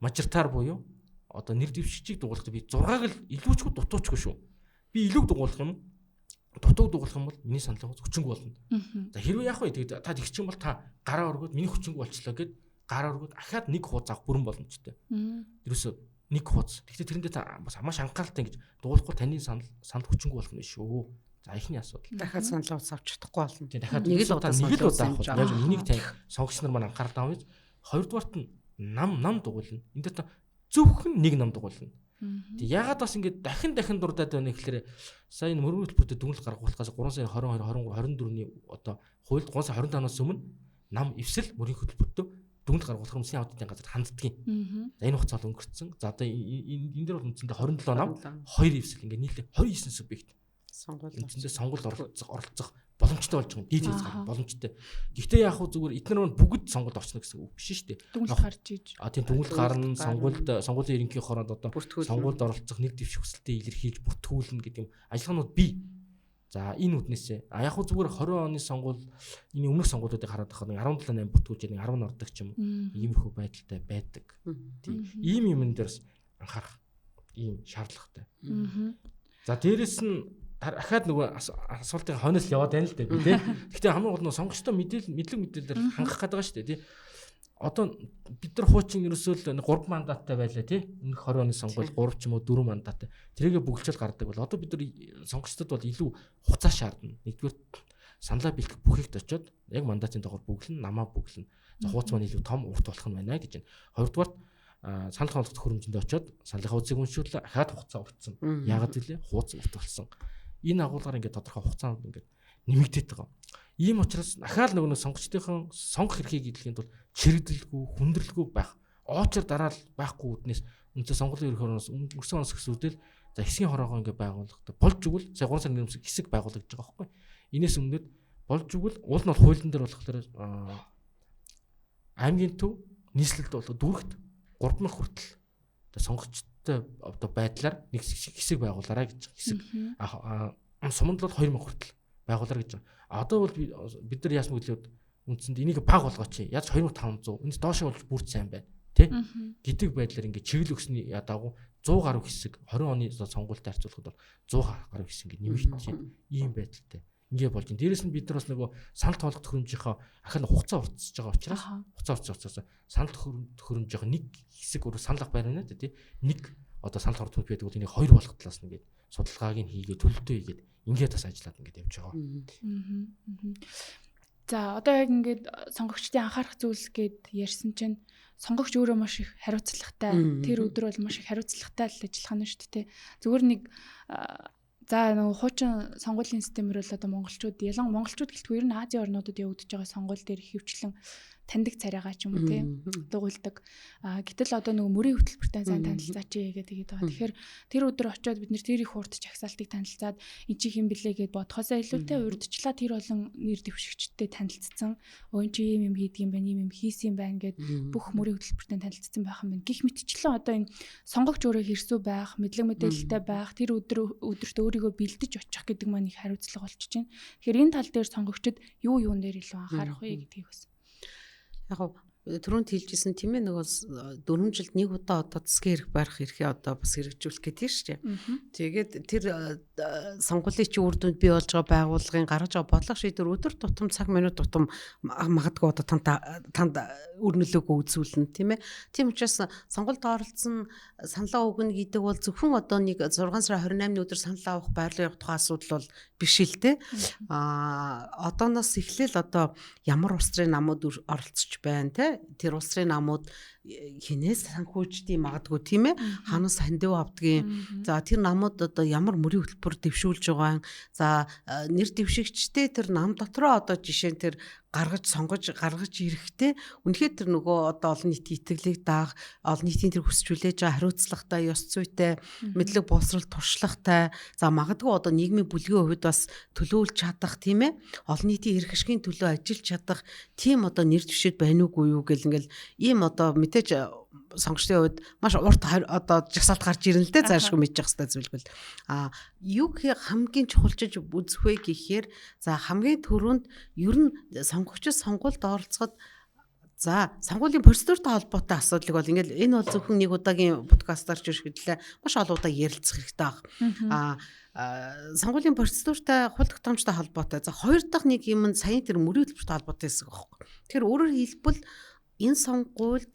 мажоритар буюу одоо нэр дэвшигчийг дугуулахдаа би 6-аг л илүүчгүй дутуучгүй шүү. Би илүүг дугуулах юм дутууг дугуулах юм бол миний саналын хүчингүй болно. За хэрвээ яах вэ? Тэгээд та тэгчих юм бол та гараа өргөөд миний хүчингүй болчлоо гэд гараа өргөөд ахаад нэг хууц авах бүрэн боломжтой. Ерөөсөө нэг хууц. Гэхдээ тэрэндээ та бас маш анхааралтай ингэж дуулахгүй таны санал хүчингүй болох нь шүү. За эхний асуудал. Дахиад санал хууц авч чадахгүй болно. Тийм дахиад нэг л удаа авах. Яг энийг тань сонгогч нар маань анхаарал авах. Хоёрдугаарт нь нам дугуулна. Энд дээр та зөвхөн нэг нам дугуулна. Тэг ягаад бас ингэж дахин дурдаад байна гэхээр сая энэ мөргөн хөтөлбөртөө дүгнэлт гаргуулахаас 3 сарын 22, 23, 24-ний одоо хуульд 3 сарын 25-наас өмнө нам эвсэл мөрийн хөтөлбөртөө дүгнэлт гаргуулах үндэсний аудитын газарт ханддгийн. За энэ хугацаа өнгөрцөн. За одоо энэ дээр бол үндсэндээ 27 нам 2 эвсэл ингээд нийлээ 29 субъект сонгуул үндсэндээ сонгуульд оролцох боломжтой болж байгаа юм. Дид хязгаар боломжтой. Гэхдээ яг хуу зүгээр эдгээр маань бүгд сонгуульд орчихно гэсэн үг биш шүү дээ. Дүгнэлт гарч иж. А тийм дүгнэлт гарна, сонгуулийн ерөнхий хороонд одоо сонгуульд оролцох нэг дэвших хүсэлтээ илэрхийлж бүртгүүлнэ гэдэг юм ажиллагаанууд бий. За энэ үднээсээ а яг хуу зүгээр 20 оны сонгуул энэ өмнөх сонгуулиудыг хараад байхад 17 8 бүртгүүлж нэг 10 ордог ч юм уу. Иймэрхүү байдалтай байдаг. Тийм. Ийм юмн дээр бас анхаарах ийм шаардлагатай. За дээрэс нь дахиад нөгөө асуултын хойноос л яваад байна л дээ би тий. Гэхдээ хамгийн гол нь сонгогчтой мэдлэг мэдээлэлээр хангах гэдэг байгаа шүү дээ тий. Одоо бид нар хуучин ерөөсөө л 3 мандаттай байлаа тий. Өмнөх 20 оны сонгуул 3 ч юм уу 4 мандаттай. Тэрийгэ бүгэлжэл гардаг бол одоо бид нар сонгогчдод бол илүү хугацаа шаардна. Нэгдүгээр саналаа бэлтгэх бүхэгт очиод яг мандатын доогоор бүглэн, намаа бүглэн. За хууц маань илүү том урт болох нь байна гэж байна. Хоёрдугаарт санал хангах төхөөрөмжөнд очиод саналынхаа үзийг уншууллаа. Ахаад хугацаа уртсан. Яагаад гэвэл хууц урт болсон. Энэ агуулгаар ингээд тодорхой хугацаанд ингээд нэмэгдээд байгаа. Ийм учраас ахаал нөгөө сонгогчдын сонгох эрхийг эдлэхийн тулд чирэгдэлгүй, хүндрэлгүй байх, оочор дараал байхгүй үднээс үндсээ сонгуулийн ерөнхий хороноос өнгөрсөн оноос гэсүүдэл за хэсгийн хороогоо ингээд байгуулахдаа болж игэл сая 3 сарын нэмсэг хэсэг байгуулагдаж байгаа байхгүй. Энээс өмнөд болж игэл уул нь бол хуулийн дээр болохоор аймгийн төв нийслэлд бол дүүрэгт 3000 хүртэл сонгогчтой одоо байдлаар нэг хэсэг байгуулаарай гэж хэсэг. Суманд бол 2000 хүртэл байгуулаарай гэж. Одоо бол бид нар яасан гэвэл үндсэнд энийг баг болгооч. Яаж 2500 энэс доош болж бүрд сайн байна тий гэдэг байдлаар ингээд чиглэл өгсөний дагуу 100 гаруй хэсэг 20 оны сонгуультай харьцуулахад бол 100 гаруй хэсэг ингээд нэмэгдэж байна. Ийм байдалтай. Ингээ болж байна. Дээрээс нь бид нар бас нөгөө санал тоолох төхөөрөмжийнхөө ахын хугацаа уртсаж байгаа учраас хугацаа уртсаж учраас санал төхөөрөмжийнхөө нэг хэсэг өөр санал авах байр байна тий. Нэг одоо санал хорт байдаг бол энийг хоёр болох талаас нь ингээд судалгааг нь хийгээ төлөлтөө хийгээд ингээд бас ажиллаад ингээд явж байгаа. За, одоо яг ингээд сонгогчдын анхаарах зүйл гээд ярьсан чинь сонгогч өөрөө маш их хариуцлагатай. Тэр өдөр бол маш их хариуцлагатай л ажиллах нь шүү дээ. Зүгээр нэг за нөгөө хуучин сонгуулийн системээр бол одоо монголчууд, ялан монголчууд гэлтгүй ер нь Азийн орнуудад явагдаж байгаа сонгуул дээр ихэвчлэн таньдаг царайгаа ч юм уу тийм дугуйлдаг. А гэтэл одоо нөгөө мөрийн хөтөлбөртэй сайн танилцаач гэдэг тэгээд байгаа. Тэгэхээр тэр өдөр очиод бид нэр тэр их хурд жагсаалтыг танилцаад эн чи хэн блэ гэд бодхосоо илүүтэй урьдчилаа тэр олон нэр дэвшигчтэй танилцсан. Өө эн чи ийм юм хийдэг юм байна, ийм юм хийсэн юм байна гэд бүх мөрийн хөтөлбөртэй танилцсан байх юм байна. Гэх мэтчлэн одоо энэ сонгогч өөрөө хэрсүү байх, мэдлэг мэдээлэлтэй байх, тэр өдөрт өөрийгөө бэлдэж очих гэдэг маань их хариуцлага болчихж байна. Тэгэхээр энэ тал дээр сонгогчид юу юун дээр илүү анхаарах вэ гэдгийг бас. Яг түрүүнд хэлжсэн тийм ээ, нөгөө 4 жилд нэг удаа одоо засгийн эрх барих эрхээ одоо бас хэрэгжүүлэх гэдэг нь шүү дээ. Тэгээд тэр сонгуулийн чи үр дүнд бий болж байгаа байгууллагын гаргаж байгаа бодлого шийдвэр өдөр тутам, цаг минут тутам магадгүй одоо танд үр нөлөөгөө үзүүлнэ, тийм ээ. Тийм учраас сонгуульд оролцсон, саналаа өгнө гэдэг бол зөвхөн одоо нэг 6 сарын 28-ны өдөр саналаа авах, байрлал явах тухай асуудал бол биш л дээ. Одооноос эхлээл одоо ямар улс төрийн намууд оролцож байна те, тэр улс төрийн намууд хинээс санхүүждийн магадгүй, тийм ээ, ханаас хандив авдгийн. За, тэр намууд одоо ямар мөрийн хөтөлбөр дэвшүүлж байгаа юм. За, нэр дэвшигчтэй тэр нам дотроо одоо жишээ нь тэр гаргаж сонгож гаргаж ирэхдээ үнэхээр тэр нөгөө одоо олон нийтийн итгэлийг даах, олон нийтийн тэр хүсч хүлээж байгаа хариуцлагатай, ёс зүйтэй, мэдлэг боловсрол туршлагатай, за магадгүй одоо нийгмийн бүлгийн хувьд бас төлөөлж чадах, тийм ээ, олон нийтийн эрх ашигын төлөө ажиллаж чадах тийм одоо нэр дэвшид байна уугүй юу гэл ингээл ийм одоо мэдээж сонгогчдын хувьд маш урт одоо жагсаалт гарч ирнэ л дээ, заашгүй мэдчих хэвээр зүйлбэл. А юу хамгийн чухалчиж үзэх вэ гэхээр, за хамгийн түрүүнд ер нь сонгогчид сонгуульд оролцоход, за сонгуулийн процедуртай холбоотой асуудлыг бол ингээл энэ бол зөвхөн нэг удаагийн подкастаар ч шийдлээ, маш олон удаа ярилцах хэрэгтэй баг. Сонгуулийн процедуртай, хууль тогтоомжтой холбоотой. За, хоёр дахь нэг юм нь саяын тэр мөрийн хөтөлбөртэй холбоотой хэсэг байхгүй. Тэгэхээр өөрөөр хэлбэл энэ сонгуульд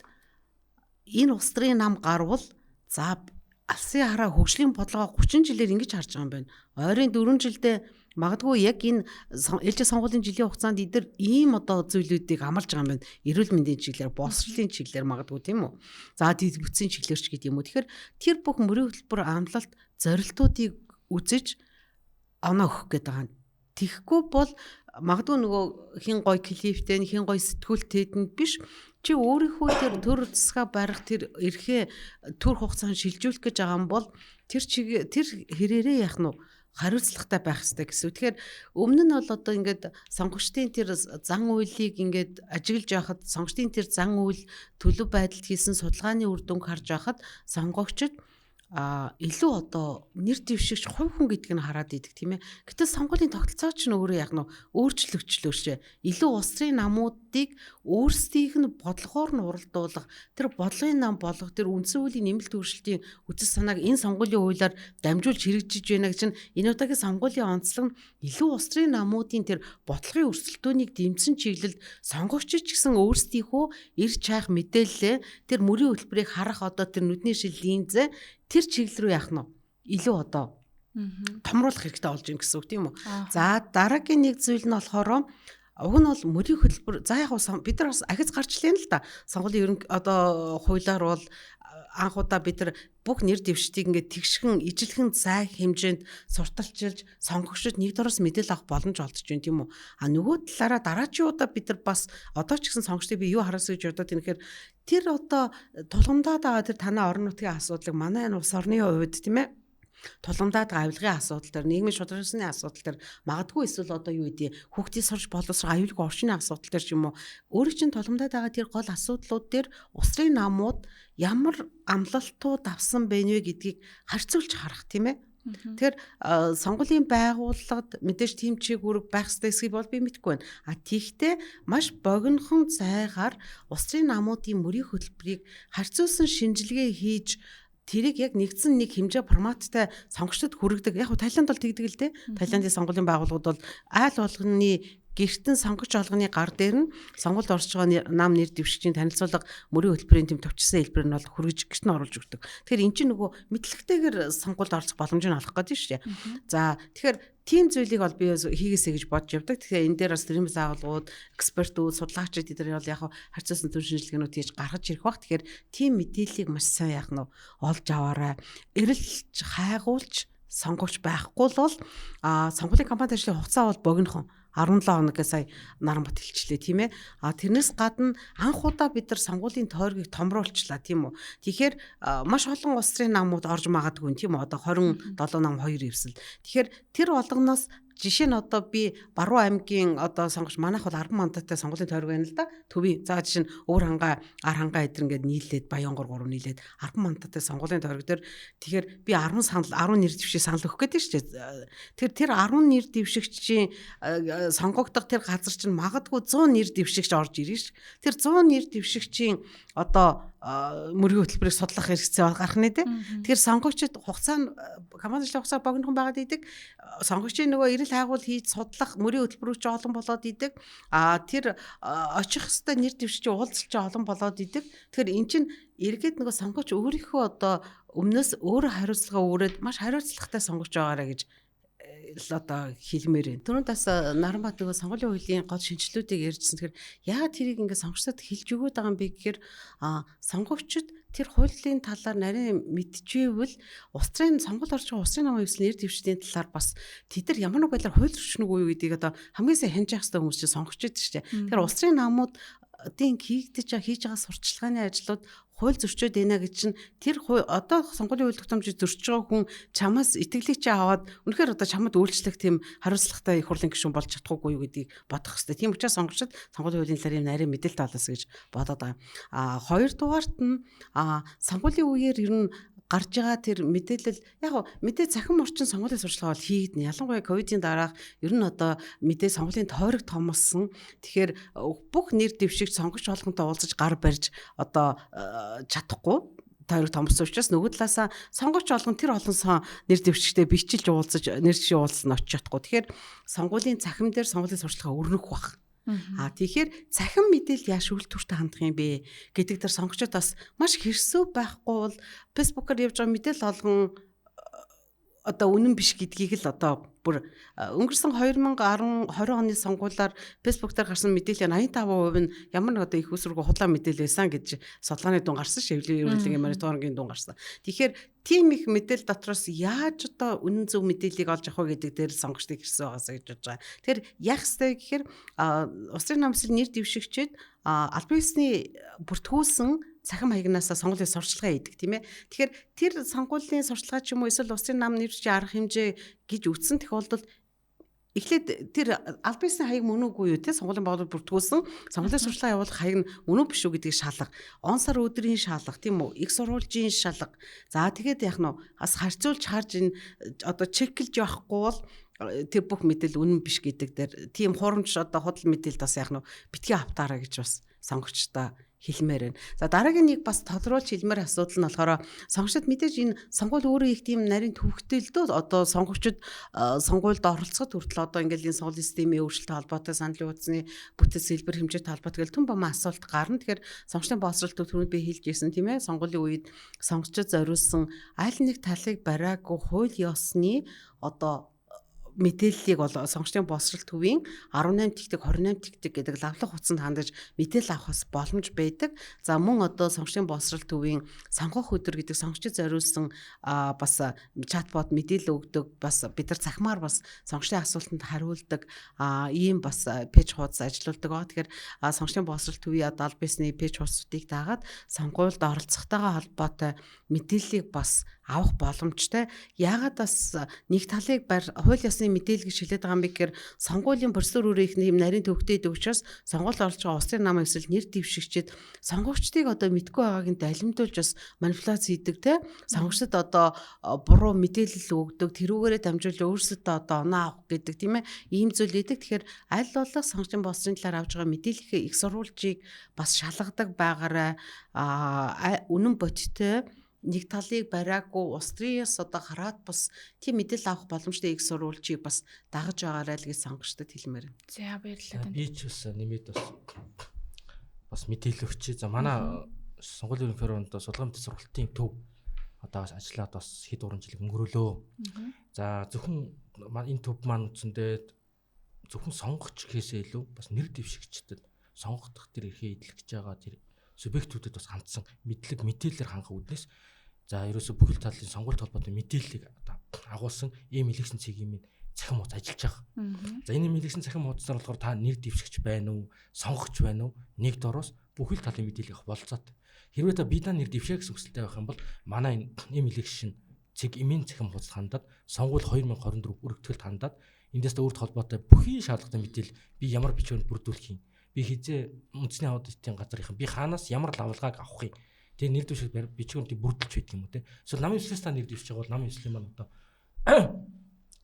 энэ улс төрийн нам гарвал, за алсын хараа хөгжлийн бодлогоо 30 жилээр ингэж харж байгаа юм байна. Ойрын 4 жилдээ магадгүй яг энэ ээлжийн сонгуулийн жилийн хугацаанд эдгээр ийм одоо зүйлүүдийг амлаж байгаа юм байна. Эрүүл мэндийн чиглэлээр, боловсролын чиглэлээр магадгүй, тийм үү? За, дэд бүтцийн чиглэлээр ч гэдэг юм уу. Тэгэхээр тэр бүх мөрийн хөтөлбөр, амлалт, зорилтуудыг үзэж оноо өгөх гээд байгаа юм. Тэгэхгүй бол магадгүй нөгөө хин гой клиптэй, хин гой сэтгүүлтэйд нь биш, чи өөрийнхөө тэр төр засгаа барих тэр эрхээ төр хугацаанд шилжүүлэх гэж байгаа юм бол тэр чиг тэр хэрээрээ яах нь хариуцлагатай байх хэрэгтэй гэсэн. Тэгэхээр өмнө нь бол одоо ингээд сонгогчдын тэр зан үйлийг ингээд ажиглаж байхад, сонгогчдын тэр зан үйл, төлөв байдалд хийсэн судалгааны үр дүнг харж байхад сонгогчид илүү одоо нэр дэвшигч хувь хүн гэдгийг нь хараад идэг, тийм ээ. Гэтэл сонгуулийн тогтолцоо ч өөрөө яг нь өөрчлөгчлөө шээ. Илүү улс төрийн намуудыг өөрсдийнх нь бодлогоор нь уралдуулах, тэр бодлогын нам болох тэр үндсэн хуулийн нэмэлт өөрчлөлтийн үзэл санааг энэ сонгуулийн хуулиар дамжуулж хэрэгжиж байна гэж нь энэ удаагийн сонгуулийн онцлог нь илүү улс төрийн намуудын тэр бодлогын өрсөлдөөнийг дэмжсэн чиглэлд сонгогчид ч гэсэн өөрсдийнхөө эрч хайх мэдээллээ, тэр мөрийн хөтөлбөрийг харах одоо тэр нүдний шил линзээ тэр чиглэл рүү яах нь илүү одоо томруулах хэрэгтэй болж байна гэсэн үг, тийм үү. За, дараагийн нэг зүйл нь болохоор уг нь бол мөрийн хөтөлбөр, за яг бид нар бас ахиц гарч лээ л да. Сонгуулийн ерөнх одоо хуулиар бол анх удаа бид нар бүх нэр дэвшдгийг ингээд тэгшхэн ижилхэн зай хэмжээнд сурталчилж сонгогчдод нэг дороос мэдээлэл авах боломж олдож байна, тийм үү. А нөгөө талаараа дараачийн удаа бид нар бас одоо ч гэсэн сонгогчдыг би юу хараасаа гэж бодоод байна гэхээр тэр одоо тулгамдаад байгаа тэр танай орон нутгийн асуудлыг манай энэ улс орны хувьд, тийм ээ, тулгамдаад байгаа авилгын асуудал дээр, нийгмийн шударгасны асуудал дээр магадгүй эсвэл одоо юу гэдэг хүүхдийн сурч боловсрох, аюулгүй орчны асуудал дээр ч юм уу, өөрийн чинь тулгамдаад байгаа тэр гол асуудлууд дээр улс төрийн намууд ямар амлалтууд авсан бэ нэ гэдгийг харьцуулж харах, тийм ээ. Тэгэхээр сонгуулийн байгууллагад мэдээж тийм чиг үүрэг байх ёстой эсхийг бол би мэдэхгүй байна. А тийхтэй маш богинохон зайгаар улс төрийн намуудын мөрийн хөтөлбөрийг харьцуулсан шинжилгээ хийж тэрийг яг нэгдсэн нэг хэмжээ форматтай сонгогчдод хүргэдэг. Яг нь Таиланд бол тэгдэг л дээ. Таиландын сонгуулийн байгууллагууд бол айл болгоны гэртэн сонгогч болгоны гар дээр нь сонгуульд орж байгаа нам нэр дэвшигчийн танилцуулга, мөрийн хөтөлбөрийн тэм товчсон хэлбэр нь бол хүргэж гэрт нь оруулж өгдөг. Тэгэхээр эн чинь нөгөө мэдлэгтэйгээр сонгуульд оролцох боломжийг олох гэдэг нь шүү дээ. За, тэгэхээр Тийм зүйлийг бол би хийгээсэй гэж бодож явдаг. Тэгэхээр энэ дээр бас төрийн бас агуулгууд, экспертүүд, судлаачид эдгээр бол яг харьцуулсан төр шинжилгээнүүд хийж гаргаж ирэх бах. Тэгэхээр тийм мэдээллийг маш сайн яах нь олж аваарай. Эрэлж хайгуулж сонгогч байхгүй бол сонгуулийн кампани ажлын хугацаа бол богинохон 17 хоног гэж сая Наранбат хэлчлээ, тийм ээ. А тэрнээс гадна анх удаа бид нар сонгуулийн тойргийг томруулчлаа, тийм үү. Тэгэхээр маш олон улс төрийн намууд орж магадгүй, тийм үү. Одоо 27 нам 2 эвсэл. Тэгэхээр тэр болгоноос жишээ нь одоо би Баруун аймгийн одоо сонгогч, манайх бол 10 мандаттай сонгуулийн тойрог байна л да. Төвийн. За жишээ нь Өвөр хангай, Ар хангай эдэр ингээд нийлээд Баянгор 3 нийлээд 10 мандаттай сонгуулийн тойрог дээр тэгэхээр би 10 санал 10 нэр дэвшиг санал өгөх гэдэг шүү дээ. Тэр 10 нэр дэвшигчийн сонгогдох тэр газар чинь магадгүй 100 нэр дэвшигч орж ирнэ ш. Тэр 100 нэр дэвшигчийн одоо мөргийн хөтөлбөрийг судлах хэрэгцээ гарах нэ тэ. Тэгэхээр сонгогчид хугацаа нь кампани ажлын хугацаа богинохон байгаад идэг. Сонгогчийн нөгөө эрэл хайгуул хийж судлах мөрийн хөтөлбөрүүд ч олон болоод идэг. А тэр очих хэвээр нэр дэвшигчийн уулзалт ч олон болоод идэг. Тэгэхээр эн чинь эргээд нөгөө сонгогч өөрийнхөө одоо өмнөөс өөрөө хариуцлага үүрээд маш хариуцлагатай сонгогч байгаарэ гэж л одоо хэлмээр байна. Түрүүнд бас Наранбат нөгөө сонгуулийн хуулийн гол шинжилгүүдийг ярьжсэн. Тэгэхээр яагаад тэрийг ингээд сонгогчдод хэлж өгөөд байгаа юм бэ гэхээр сонгогчид тэр хуулийн талаар нарийн мэдчихвэл улс төрийн сонгуульд орж байгаа улс төрийн намын хэвсэл нэр дэвшлийн талаар бас тэд нар ямар нэг байдлаар хууль зөрчнөг үү гэдгийг одоо хамгийн сайн хянаж явах хэрэгтэй хүмүүс чинь сонгогчид шүү дээ. Тэгэхээр улс төрийн намууд одын хийгдэж хийж байгаа сурчлагын ажлууд хууль зөрчөөд байна гэж чинь тэр одоо сонгуулийн хууль тогтоомжийг зөрчиж байгаа хүн чамаас итгэлийг чи аваад үнэхээр одоо чамд үйлчлэх тийм хариуцлагатай их хурлын гишүүн болж чадахгүй юу гэдгийг бодох хэрэгтэй. Тийм учраас сонгогчид сонгуулийн хуулийн талаар юм нарийн мэдээлэл олоосэй гэж бодоод байгаа. А хоёрдугаарт нь сонгуулийн үеэр ер нь гарч байгаа тэр мэдээлэл яг гоо мэдээ цахим орчин сонгуулийн сурчлага бол хийгдэнэ. Ялангуяа ковидын дараах ер нь одоо мэдээ сонгуулийн тойрог томлсон. Тэгэхээр бүх нэр дэвшигч сонгогч болгонтой уулзаж гар барьж одоо чадахгүй тойрог томсон учраас нөгөө талаасаа сонгогч болгон тэр олон сон нэр дэвшигчтэй бичилж уулзаж нэр дэвшигчийн уулзалт нь очиж чадахгүй. Тэгэхээр сонгуулийн цахим дээр сонгуулийн сурчлага өрнөх бах. А тэгэхээр цахим мэдээлэл яаж шүүлтүүртэй хандах юм бэ гэдэг дээр сонгогчид бас маш хэрсүү байхгүй бол Facebook-аар явж байгаа мэдээлэл олгон одоо үнэн биш гэдгийг л одоо бүр өнгөрсөн 2010 20 оны сонгуулиар Facebook дээр гарсан мэдээллийн 85% нь ямар нэг одоо их усрэг худлаа мэдээлэл байсан гэж судалгааны дүн гарсан, шивлийн ерөнхийлгийн мониторингийн дүн гарсан. Тэгэхээр тийм их мэдээлэл дотроос яаж одоо үнэн зөв мэдээллийг олж авах вэ гэдэг дээр сонгогчдыг хэрсэн байгаасаа гэж бодож байгаа. Тэгэхээр яах ёстой гэхээр улс төрийн намсын нэр дэвшигчид албан ёсны бүртгүүлсэн цахим хаягнаас сонгуулийн сурчлагаа хийдэг, тийм ээ. Тэгэхээр тэр сонгуулийн сурчлагаа ч юм уу эсвэл улсын нам нэрчийн арга хэмжээ гэж үтсэн тохиолдолд эхлээд тэр албан ёсны хаяг мөн үгүй юу те, сонгуулийн байгууллага бүртгүүлсэн сонгуулийн сурчлага явуулах хаяг нь үнэн биш үү гэдгийг шалга. Он сар өдрийн шалга, тийм үү, их сурвалжийн шалга. За тэгээд яах нь бас харьцуулж харж энэ одоо чеклж явахгүй бол тэр бүх мэдээлэл үнэн биш гэдэг дээр тийм хурамч одоо худал мэдээлэлд бас яах нь битгий автаараа гэж бас сонгогчдоо хэлмээр байна. За дараагийн нэг бас тодруулж хэлмээр асуудал нь болохоор сонгогчид мэдээж энэ сонгуул өөрөө их тийм нарийн төвхтэй л дөө. Одоо сонгогчид сонгуульд оролцоход хүртэл одоо ингээл энэ сонгуулийн системийн өөрчлөлттэй холбоотой саналын хуудасны бүтэц хэлбэр хэмжээтэй холбоотой гэл түн бомоо асуулт гарна. Тэгэхээр сонгогчдын боловсрол түрүүнд би хэлж ирсэн, тийм ээ. Сонгуулийн үед сонгогчид зориулсан аль нэг талыг бариагүй хууль ёсны одоо мэдээллийг бол сонгогчдын боловсрол төвийн 18 тэгтэг 28 тэгтэг гэдэг лавлах утсанд хандаж мэдээлэл авах бас боломж байдаг. За мөн одоо сонгогчдын боловсрол төвийн сонгох өдөр гэдэг сонгогчид зориулсан бас чатбот мэдээлэл өгдөг. Бас бид нар цахимаар бас сонгогчдын асуултанд хариулдаг ийм бас пэйж хуудас ажиллаулдаг. Тэгэхээр сонгогчдын боловсрол төвийн одоо аль биесний пэйж хуудасуудыг дагаад сонгуульд оролцохтойгоо холбоотой мэдээллийг бас авах боломжтой. Яагаад бас нэг талыг хууль ёсны мэдээлэл гэж хэлээд байгаа юм бэ гэхээр сонгуулийн процедур өөрөө их юм нарийн төвхтэй идэг учраас сонгуульд оролцож байгаа улсын намын эсвэл нэр дэвшигчид сонгогчдыг одоо мэдгүй байгааг нь далимдуулж бас манипуляц хийдэг те. Сонгогчдод одоо буруу мэдээлэл өгдөг, тэрүүгээрээ дамжуулж өөрсөдөө одоо оноо авах гэдэг, тийм ээ, ийм зүйл идэг. Тэгэхээр аль болох сонгогчдын боловсролын талаар авж байгаа мэдээллийнхээ их сурвалжийг бас шалгадаг байгаарай. Үнэн бодиттой нэг талыг бариагүй улс төрийн одоо хараад бас тийм мэдээлэл авах боломжтой их сурвалжийг бас дагаж байгаарай л гэж сонгогчдод хэлмээр. За баярлалаа танд. Би ч бас нэмээд бас мэдээлэл өгчээ. За манай сонгуулийн ерөнхий хороонд судалгаа мэдээ сургалтын төв Одоо бас ажиллаад бас хэд 3 жил өнгөрөөлөө. За, зөвхөн энэ төв маань үндсэндээ зөвхөн сонгогч гэхээсээ илүү бас нэр дэвшигчдэд, сонгогдох тэр эрхээ эдлэгч байгаа тэр субъектүүдэд бас хандсан мэдлэг мэдээлэлээр хангах үүднээс, за, ерөөсө бүхэл талын сонгуульд холбоотой мэдээллийг одоо агуулсан ийм election цэгийн цахим хуудас ажиллаж байгаа. За, энэ election цахим хуудасаар болохоор та нэр дэвшигч байна уу, сонгогч байна уу? Нэг дороос бүхэл талын мэдээлэл авах болцоотой. Хэрвээ та би та нэр дэвшээ гэсэн хүсэлтэй байх юм бол манай энэ ийм election цэг имийн цахим хуудас хандаад, сонгуул 2024 өргөтгөлд хандаад, эндээс та өөрт холбоотой бүхий шаардлагатай мэдээлэл, би ямар бичвэрэнд бүрдүүлэх юм, би хэзээ үндэсний аудитын газар их, би хаанаас ямар лавлгааг авах юм, тэгээ нэр дэвших бичвэрийг бүрдүүлж байдаг юм уу те. Эсвэл намын ёслээс та нэр дэвшиж байгаа бол намын ёслолын маань одоо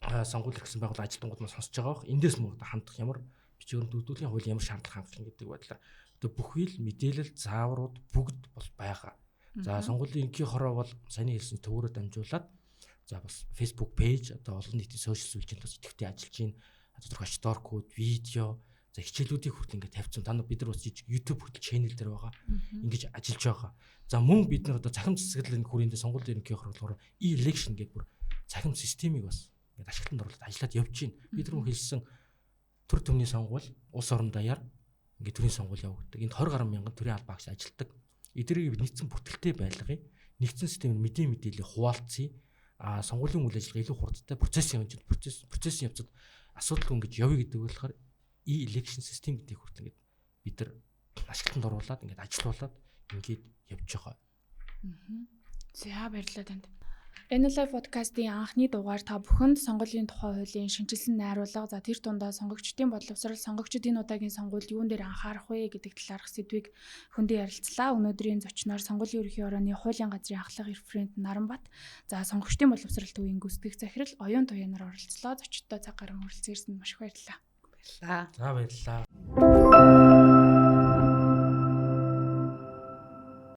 сонгуул гэсэн байгууллага ажилтнууд маань сонсож байгаа бох. Эндээс мөн одоо хандах, ямар бичвэрэнд бүрдүүлэхийн хууль ямар шаардлага хангах юм гэдэг байдлаар одоо бүхий л мэдээлэл, зааврууд бүгд бол байгаа. За, сонгуулийн ерөнхий хороо бол саяны хэлсэн төвөрөө дамжуулаад, за, бас Facebook page, одоо олон нийтийн сошиал сүлжээнд бас идэвхтэй ажиллаж байна. Тодорхой шторкууд, видео, за, хичээлүүдийг хүртэл ингээд тавьсан. Та нар бид нар бас жижиг YouTube хүртэл channel дээр байгаа. Ингэж ажиллаж байгаа. За, мөн бид нар одоо цахим цэцэрлэг хүрээндээ сонгуулийн ерөнхий хороо болохоор e-election гэдэг бүр цахим системийг бас ингээд ашиглалтанд оруулаад ажиллаад явж байна. Бид нар хэлсэн төр төмний сонгуул улс орон даяар ингээд төрийн сонгуул явагддаг. Энд 20 гаруй мянган төрийн албаа агч ажилладаг. Эдгээрийг бид нэгдсэн бүртгэлтэй байлгая. Нэгдсэн системээр мэдээ мэдээлэл хуваалцъя. А сонгуулийн үйл ажиллагаа илүү хурдтай процессын хэмжээнд процессын явцад асуудалгүй ингэж явъя гэдэг болохоор e-election system гэдэг хүртэл ингээд бид нар ашиглалтанд оруулаад, ингээд ажилуулад ингээд явж байгаа. За, баярлалаа танд. NLI подкастын анхны дугаар та бүхэнд сонгуулийн тухай хуулийн шинэчилсэн найруулга, за, тэр дундаа сонгогчдын боловсрол, сонгогчид энэ удаагийн сонгуульд юун дээр анхаарах вэ гэдэг талаарх сэдвийг хөндөн ярилцлаа. Өнөөдрийн зочноор сонгуулийн ерөнхий хорооны хуулийн газрын ахлах референт Наранбат, за, сонгогчдын боловсрол төвийн гүйцэтгэх захирал Оюун Туяанаар оролцлоо. Зочдтой цаг гарган хүрэлцээрсэнд маш их баярлалаа. Баярлалаа. За, баярлалаа.